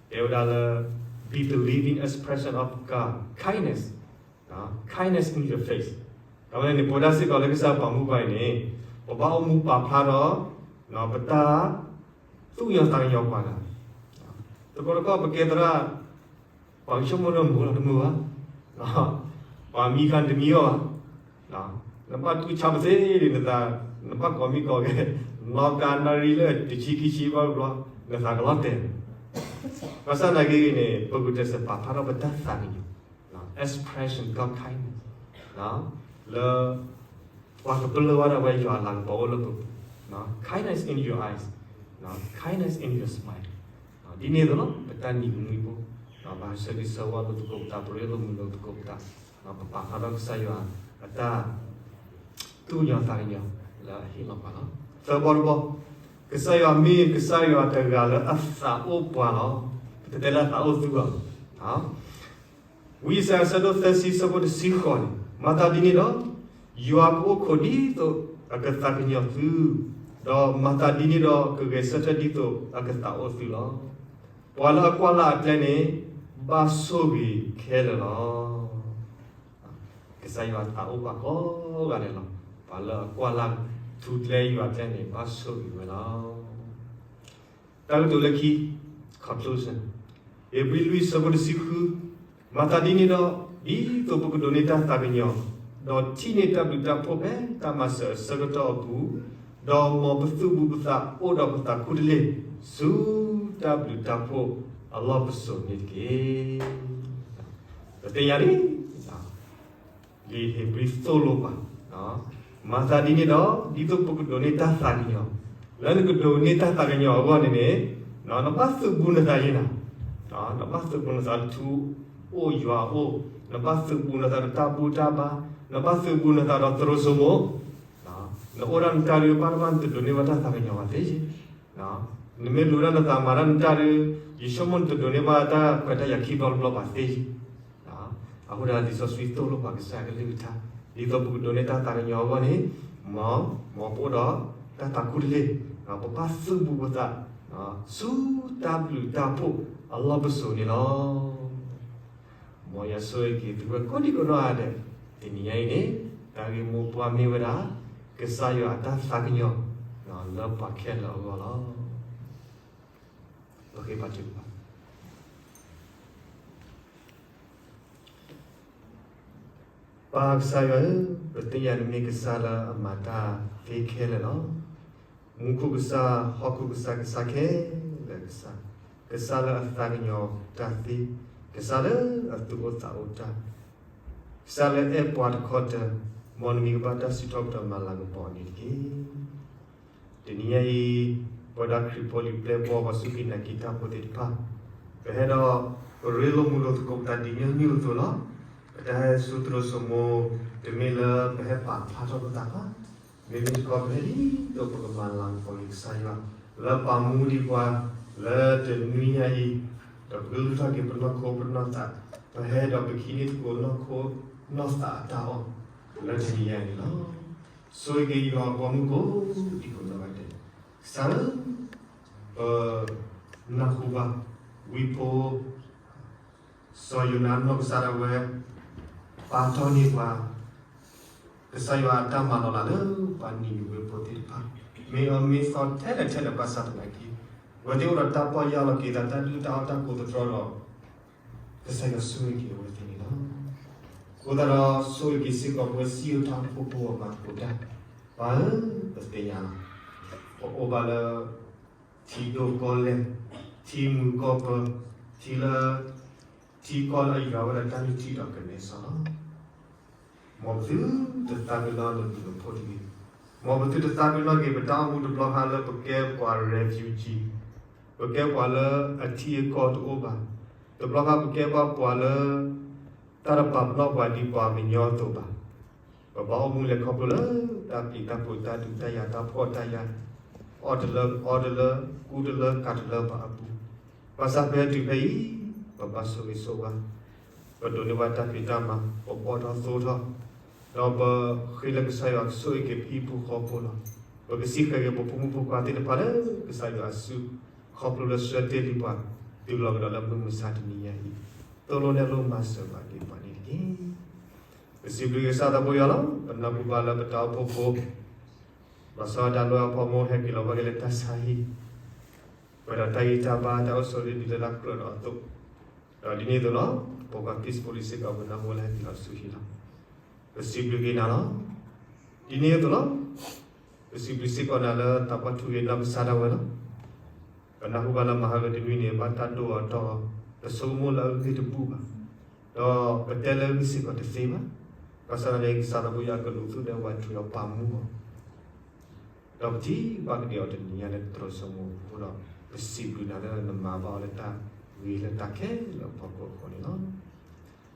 တဲဝဲဒၣ်လၢ be the living expression of God kindness, kindness in your face. ဒီးဝဲန့ၣ် ပဝဲဒၣ်စ့ၢ်ကီးလၢကစၢ်ယွၤပာ်မူပှၤအံၤန့ၣ် ပဘၣ်အိၣ်မူပာ်ဖျါထီၣ် ပတၢ်သူၣ်ကညီၤသးကညီၤပှၤဂၤ, တဘျီတခီၣ်ပကဲသရၣ် ပှၤကဆိကမိၣ်လၢမုာ်လီၤတမုာ်ဘၣ်, ပှၤမံခါတမံအီၣ်ဘၣ်, နဘၣ်တူၢ်ဆါပသ့ဒံးနသး, နဘၣ်ကိးမံကိးဂဲၤ, နီၢ်ကါနၣ်ရံၣ်လၢတဆံခံဆံဘၣ်ဘျီ နသးကလီၤတဲာ်, ဘၣ်ဆၣ်သနာ်က့န့ၣ် ပဂုာ်ကျဲးစၢးပာ်ဖျါထီၣ်ပတၢ်သးကညီၤ expression God kindness လၢ ပှၤကပလၢၢ်ဝဲဒၣ်ဝဲယွၤအလၤကပီၤအိၣ်လၢပပူၤ, kindness in your eyes, kindness in your smile. ဒ်န့ၣ်အသိးလီၤ ပတၢ်နံၤကမှံဖိ, ပှၤဆၢဂ့ၤဆၢဝါလိာ်သကိးပသး ပရ့လိာ်မုာ်လိာ်သကိးပသး, ပပာ်ဖျါထီၣ်ကစၢ်ယွၤအတၢ် သူၣ်ကညီၤသးကညီၤလၢအဟ့ၣ်လီၤပှၤလီၤ. သၢဘီတဘီ, ကစၢ်ယွၤမ့ၢ်ကစၢ်ယွၤတဂၤလၢအသးအိၣ်ပှၤလီၤ. ပတတဲလၢအသးအိၣ်သုဘၣ်. ဝံယၡါယၤအဆၢဒိၣ်သၢဆံအဆၢဖိတဆံဃိးန့ၣ်, မၤသးဒ်န့ၣ်ဒီး, ယွၤကအိၣ်ခိးဒ်သိးအကသးကညီၤသု, ဒီးမၤသးဒ်န့ၣ်ဒီး ကဂဲၤဆၢထၢၣ်ဒ်သိးအကသးအိၣ်သုလီၤ. ပှၤလၢအကွၢ်လၢ်အကျဲန့ၣ် ဘၣ်ဆိၣ်ဂ့ၤခဲလၢာ်လီၤ. ကစၢ်ယွၤသးအိၣ်ပှၤကိးဂၤဒဲးလီၤ. ပှၤလၢအကွၢ်လၢ်ထူကျဲယွၤကျဲန့ၣ် ဘၣ်ဆိၣ်ဂ့ၤဝဲလီၤ. တၢ်ကတိၤလၢခံ, conclusion, ဧ့ၤဘြံၤလွံၢ်အဆၢဖိတဆံဃု, မၤသးဒ်န့ၣ်ဒီး, ဒ်သိးပကဒိးန့ၢ်တၢ်သးကညီၤ, ဒီးထံၣ်န့ၢ်တၢ်ဘျုးတၢ်ဖှိၣ်ဖဲတၢ်မၤစၢၤအဆၢကတီၢ်အပူၤ, ဒီးမ်ပသုးဘူးပသးအိၣ်ဒီးပသးခူတလ့ၢ်, ဆူတၢ်ဘျုးတၢ်ဖှိၣ်အလီၢ်ပစိာ်န့ၣ်တက့ၢ်. ပသ့ၣ်ညါလံ လံာ်ဧ့ၤဘြံၤသိၣ်လိပှၤ, မၤသးဒ်န့ၣ်ဒီး ဒ်သိးပကဒိးန့ၢ်တၢ်သးကညီၤ, လၢနကဒိးန့ၢ်တၢ်သးကညီၤအဂီၢ်န့ၣ်န့ၣ်, နဘၣ်သုးဘူးနသးယဲနၤ, နဘၣ်သုးဘူးနသးထူအိၣ်ယွၤအိၣ်, နဘၣ်သုးဘူးနသးဒီးတၢ်ဘူၣ်တၢ်ဘါ, နဘၣ်သုးဘူးနသးဒီးသရိာ်စိမိၤ, နအိၣ်ဒၣ်နတၢ်ဒုးဘၣ်တဘၣ် နတဒိးန့ၢ်ဘၣ်တၢ်သးကညီၤဘၣ်သ့ယဲ နမ့ၢ်လူၤဒၣ်နသးမၤတၢ်နတၢ်ဒီး ယဆိကမိၣ်နတဒိးန့ၢ်ဘၣ်တၢ်ခွဲးတၢ်ယာ်ခံဘျီတဘျီဘၣ်သ့ယဲ. အဃိဒီးလံာ်စီဆှံသိၣ်လိပှၤကစၢ်ကလုၢ်ကထါ, ဒ်သိးပကဒိးန့ၢ်တၢ်သးကညီၤအဂီၢ်န့ၣ်, မ်ပအိၣ်ဒီးတၢ်သးခူတလ့ၢ်, ပဘၣ်သုးဘူးပသး, ဆူတၢ်ဘျုးတၢ်ဖှိၣ်အလီၢ်ပစိာ်န့ၣ်လီၤ. မ်ယွၤဆိၣ်ဂ့ၤက့ၤသုဝဲကိးဒံကိးနီၢ်ဂၤဒဲး, တနံၤညါအံၤန့ၣ်, တၢ်ဂ့ၢ်မိၢ်ပှၢ်မ့ၢ်ဝဲဒၣ်, ကစၢ်ယွၤအတၢ်သးကညီၤ, လၢပှၤခဲလၢာ်အဂီၢ်လီၤ. ပဃ့ဘါထုကဖၣ်. ပၢ်ကစၢ်ယွၤဧၢ, ပသ့ၣ်ညါနမ့ၢ်ကစၢ်လၢအမၤတၢ်သ့ခဲလၢာ်လီၤ. မူခိၣ်ကစၢ်, ဟီၣ်ခိၣ်ကစၢ်, ကစၢ်ခဲလၢာ်ကစၢ်, ကစၢ်လၢအသးကညီၤတၢ်သ့, ကစၢ်လၢအသူၣ်အိၣ်သးအိၣ်တၢ်, ကစၢ်လၢအဲၣ်ပှၤတခီတၢၤ, မ်နမံၤကဘၣ်တၢ်စံးထီၣ်ပတြၢၤမၤလၤကပီၤန့ၣ်တက့ၢ်. တနံၤညါအံၤ, ပဝဲဒၣ်ခရံာ်ဖိလံၤပျဲၢ်ဘီၣ် ပှၤစူၢ်က့ၤနာ်က့ၤတၢ်ဖိသ့ၣ်တဖၣ်, ပဟဲဒီးပရ့လိာ်မုာ်လိာ်သကိးပသးဒ်ညီနုၢ်အသိးလီၤ. ပတၢ်ဟဲဆူသရိာ်စိမိၤ, တမ့ၢ်လၢပဟဲပာ်ဖျါထီၣ်ပသးဘၣ်, မ့မ့ၢ်တခီပဟဲဒ်သိးပကမၤလၤကပီၤက့ၤကစၢ်ယွၤ, လၢပာ်မူဒံးပှၤလၢတနွံညါအံၤ, ဒီးပကလုၢ်ထီၣ်က့ၤပနီၢ်ခိပနီၢ်သး, ပဟဲဒီးပကဟံးန့ၢ်သကိးနီၢ်ခိနီၢ်သးအတၢ်အီၣ်, လၢတနံၤညါအံၤန့ၣ်လီၤ. ဆိၣ်ဂ့ၤက့ၤယွၤအဘီမုၢ်ကိးဒံကိးနီၢ်ဂၤဒဲး, ကစၢ်ဧၢ, ပနၢ်ဟူဘၣ် ဝံဖိ စီၤယိၤနါနီၢ်ကစၢ်ဒၣ်ဝဲ ပာ်ထီၣ်န့ၢ်ပှၤ ကစၢ်ယွၤအတၢ်မၤလီၤလးလၢပှၤနံၤနဝ့ဖိသ့ၣ်တဖၣ်, မ့ၢ်အမ့ၢ်သီထဲလဲၣ်ထဲလဲၣ်ဘၣ်ဆၣ်သနာ်က့, အဝဲသ့ၣ်အိၣ်ဒီးတၢ်ပီၢ်ယၢ်လီၤက့ၤသး တၢ်ဒုၣ်တၢ်အီၣ်တၢ်ကိးသတြီဒီး ကစၢ်ယွၤဆိၣ်ဂ့ၤက့ၤအဝဲသ့ၣ်န့ၣ်လီၤ. အဃိသတးဒီး ဆိၣ်ဂ့ၤက့ၤစ့ၢ်ကီးပဝဲစံၣ်ဧိၤထၣ်ဧိၤဖိဖိအမၤသကိးတၢ်, ပှၤဧၢ, ပသ့ၣ်ညါလီၤ, ပအိၣ်ဘၣ်လၢ ထံဒိၣ်ကီၢ်လဲၢ်, ထံမုာ်ကီၢ်ပၢၤ, ထံလၢ ထံကီၢ်လၢအယွၤဝဲဒၣ်တၢ်လုၢ်ထံဒီးကနဲစီလီၤ. မ်ပသုတသးပ့ၤနီၣ်နပူၤနဖိတဂ့ၤ. မ်ပသုတသးပ့ၤနီၣ်က့ၤ ပတၢ်အိၣ်မူတဘျီဃီလၢပကဲပှၤ refugee, ပကဲပှၤလၢအထံအကီၢ်တအိၣ်ဘၣ်, တဘျီဃီပကဲဘၣ်ပှၤလၢ တၢ်တပာ်ပနီၣ်ပှၤဒ်ပှၤကညီအသိးဘၣ်. ပဘၣ်အိၣ်မူလဲၤခီဖျိလၢ တၢ်ပျံၤတၢ်ဖုး တၢ်ဒုးတၢ်ယၤ တၢ်ဖှီၣ်တၢ်ယာ်, အီၣ်တလၢ အီတလၢ ကူတလၢ ကၤတလၢဘၣ်အပူၤ, ဘၣ်ဆၣ်ဖဲတုၤဖဲအံၤ ပဘၣ်ဆိၣ်ဂ့ၤဆိၣ်ဝါ, ပဒိးန့ၢ်ဘၣ်တၢ်ဖံးတၢ်မၤ ပဘီၣ်ထီၣ်သိထီၣ်, ဒီးပဃ့လၢကစၢ်ယွၤကဆိၣ်ဂ့ၤက့ၤပဟံၣ်ဖိဃီဖိလီၤ. ပကစံးဃဲၤက့ၤပဖိမုၣ်ဖိခွါသ့ၣ်တဖၣ်လၢ ကစၢ်ယွၤအစု ခီဖျိလၢဆှၢတ့ၢ်လံပှၤ တုၤလီၤကဒီးလၢမုၢ်မဆါတနံၤညါအံၤ, သိၣ်လိနဲၣ်လိမၤစၢၤဘၣ်က့ၤပှၤန့ၣ်တက့ၢ်. ပစံးဘျုးက့ၤကစၢ်သးဘိယွၤလီၤ. ပနၢ်ဟူဘၣ်လၢပတၢ်အိၣ်ဖှိၣ်ဖိ ဘၣ်ဆၣ်တၢ်လၢအဖီမိၢ်ဟဲက့ၤလီၤဘၣ်က့ၤလၢတၢ်ဆါဟံၣ်, ပှဲၤဒီးတၢ်ဂံၢ်တၢ်ဘါ တၢ်အိၣ်ဆိးဒ်လၢတၢ်ကြၢးဒီးအသိး, ဒီးဒ်န့ၣ်အသိးလီၤ, ပပှၤ peace police စ့ၢ်ကီး ပနၢ်ဟူလၢဟဲက့ၤလီၤဆူဟံၣ်လီၤ. ပစံးဘျုးက့ၤနၤလီၤ. ဒ်န့ၣ်အသိးလီၤ, ပစံးဘျုးစ့ၢ်ကီးနၤလၢတၢ်ကွၢ်ထူက့ၤနီၢ်ကစၢ်ဒၣ်ဝဲလီၤ. ပနၢ်ဟူဘၣ်လၢမဟါကတနွံန့ၣ် ဘၣ်တၢ်ဒိၣ်အီၤတီအီၤ, ပဆိကမိၣ်လၢအဂ့ၢ်တဘူၣ်ဘၣ်, ဒီးပတဲလၢအဂ့ၢ်စ့ၢ်ကီးတသ့ဘၣ်. ဘၣ်ဆၣ်သနာ်က့ ကစၢ်သးဘိယွၤကလူးသူၣ်ဒဲဝဲတြံၤအီၤပာ်မူအီၤ ဒီးပထံၣ်ဘၣ်ကဒီးအီၤတနံၤညါလၢတြီစိမိၤအဃိဒီး ပစံးဘျုးနၤလၢနမၤဘၣ်အီၤလၢတၢ်ဂ့ၤလၢတၢ်ခဲလၢာ်အဖီခိၣ်အဃိန့ၣ်လီၤ.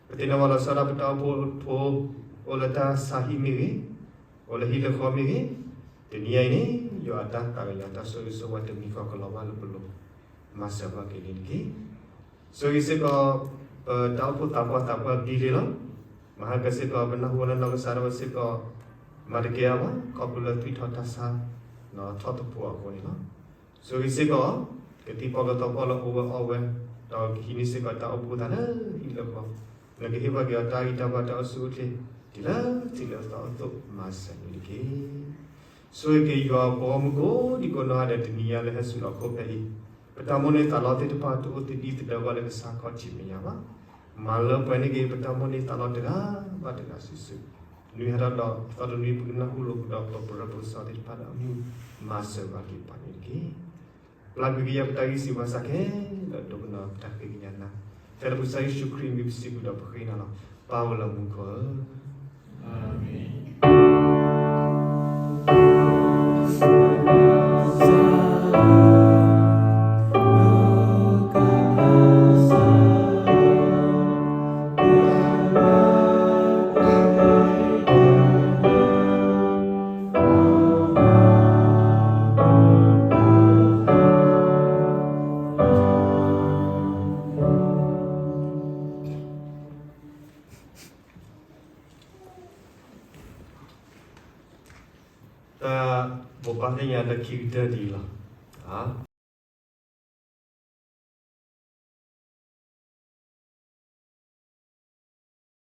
ပသ့ၣ်နီၣ်ဘၣ်လီၤဆီဒၣ်ပတၢ်အိၣ်ဖှိၣ်ဖိ အိၣ်လၢတၢ်ဆါဟံၣ်မ့ၢ်ဂ့ၤ, အိၣ်လၢဟံၣ်လၢဃီမ့ၢ်ဂ့ၤ, တနံၤညါအံၤန့ၣ် ယွၤအတၢ်သးကညီၤတၢ်ဆိၣ်ဂ့ၤဆိၣ်ဝါတမံၤဃီကလီၤဘၣ်လၢပလိၤ, မၤစၢၤဘၣ်က့ၤန့ၣ်တက့ၢ်. ဆိၣ်ဂ့ၤစ့ၢ်ကီး ပတၢ်အိၣ်ဖှိၣ်သးပှၢ်သးပှၢ်ဘံလ့လီၤ. မဟါကစ့ၢ်ကီး ပနၢ်ဟူဝဲလၢနီၢ်ကစၢ်ဒၣ်ဝဲစ့ၢ်ကီး မၤတကဲအါဘၣ် ခီဖျိလၢသွံၣ်ထီၣ်တၢ်ဆါ ထီၣ်သဖှိၣ်အဃိန့ၣ်လီၤ. ဆိၣ်ဂ့ၤစ့ၢ်ကီး ကသံၣ်ပီကသီပီၣ်လၢအိၣ်ဝဲအီၣ်ဝဲ, ဒီးကဟံးန့ၢ်စ့ၢ်ကီးတၢ်အိၣ်ဖှိၣ်သးလၢဟံၣ်လၢဃီ, နကဟ့ၣ်ဘၣ်က့ၤအီၤတၢ်ဂံၢ်တၢ်ဘါတၢ်အိၣ်ဆူၣ်အိၣ်ချ့ တုၤလၢထံးလၢသီအသိး မၤစၢၤန့ၣ်တက့ၢ်. ဆိၣ်ဂ့ၤက့ၤယွၤအပှၤဂီၢ်မုၢ်ကိးဒံကိးနီၢ်ဂၤဒဲး တနံၤညါလၢဟဲဆူၣ်လီၤခိၣ်ဖဲအံၤ, ပတၢ်မိၣ်န့ၢ်သးလီသ့ၣ်တဖၣ် တအိၣ်သဒံးသဒၢဘၣ်လၢကစၢ်ခီၣ်ထံးမဲာ်ညါဘၣ်. မၤလၢပှဲၤန့ၢ်က့ၤ ပတၢ်မိၣ်န့ၢ်သးလီတဂၤဘၣ်တဂၤစုာ်စုာ်, နွံဟးထီၣ်ဒီးသီတနွံ ပကနၢ်ဟူလိာ်ကဒီးပပြၢပကစီသ့ၣ်တဖၣ်လၢအမုာ်, မၤစၢၤဘၣ်က့ၤပှၤန့ၣ်တက့ၢ်. ပျၢ်ကွံာ်ကယဲၢ်ပတၢ်ဂံၢ်စၢ်ဘါစၢ်ခဲလၢာ် ဒိကနၣ်ပတၢ်ဃ့ကညးနၤ, ဖဲလၢပကစၢ်ယ့ၣ်ၡူးခရံာ်မံၤပစံးဘျုးဒီးပဃ့နၤလီၤ. ပၢ်ဝဲလၢမူခိၣ်ဧၢ. တၢ်ဘိးဘၣ်သ့ၣ်ညါလၢခံကတၢၢ်ဒ်အံၤလီၤ.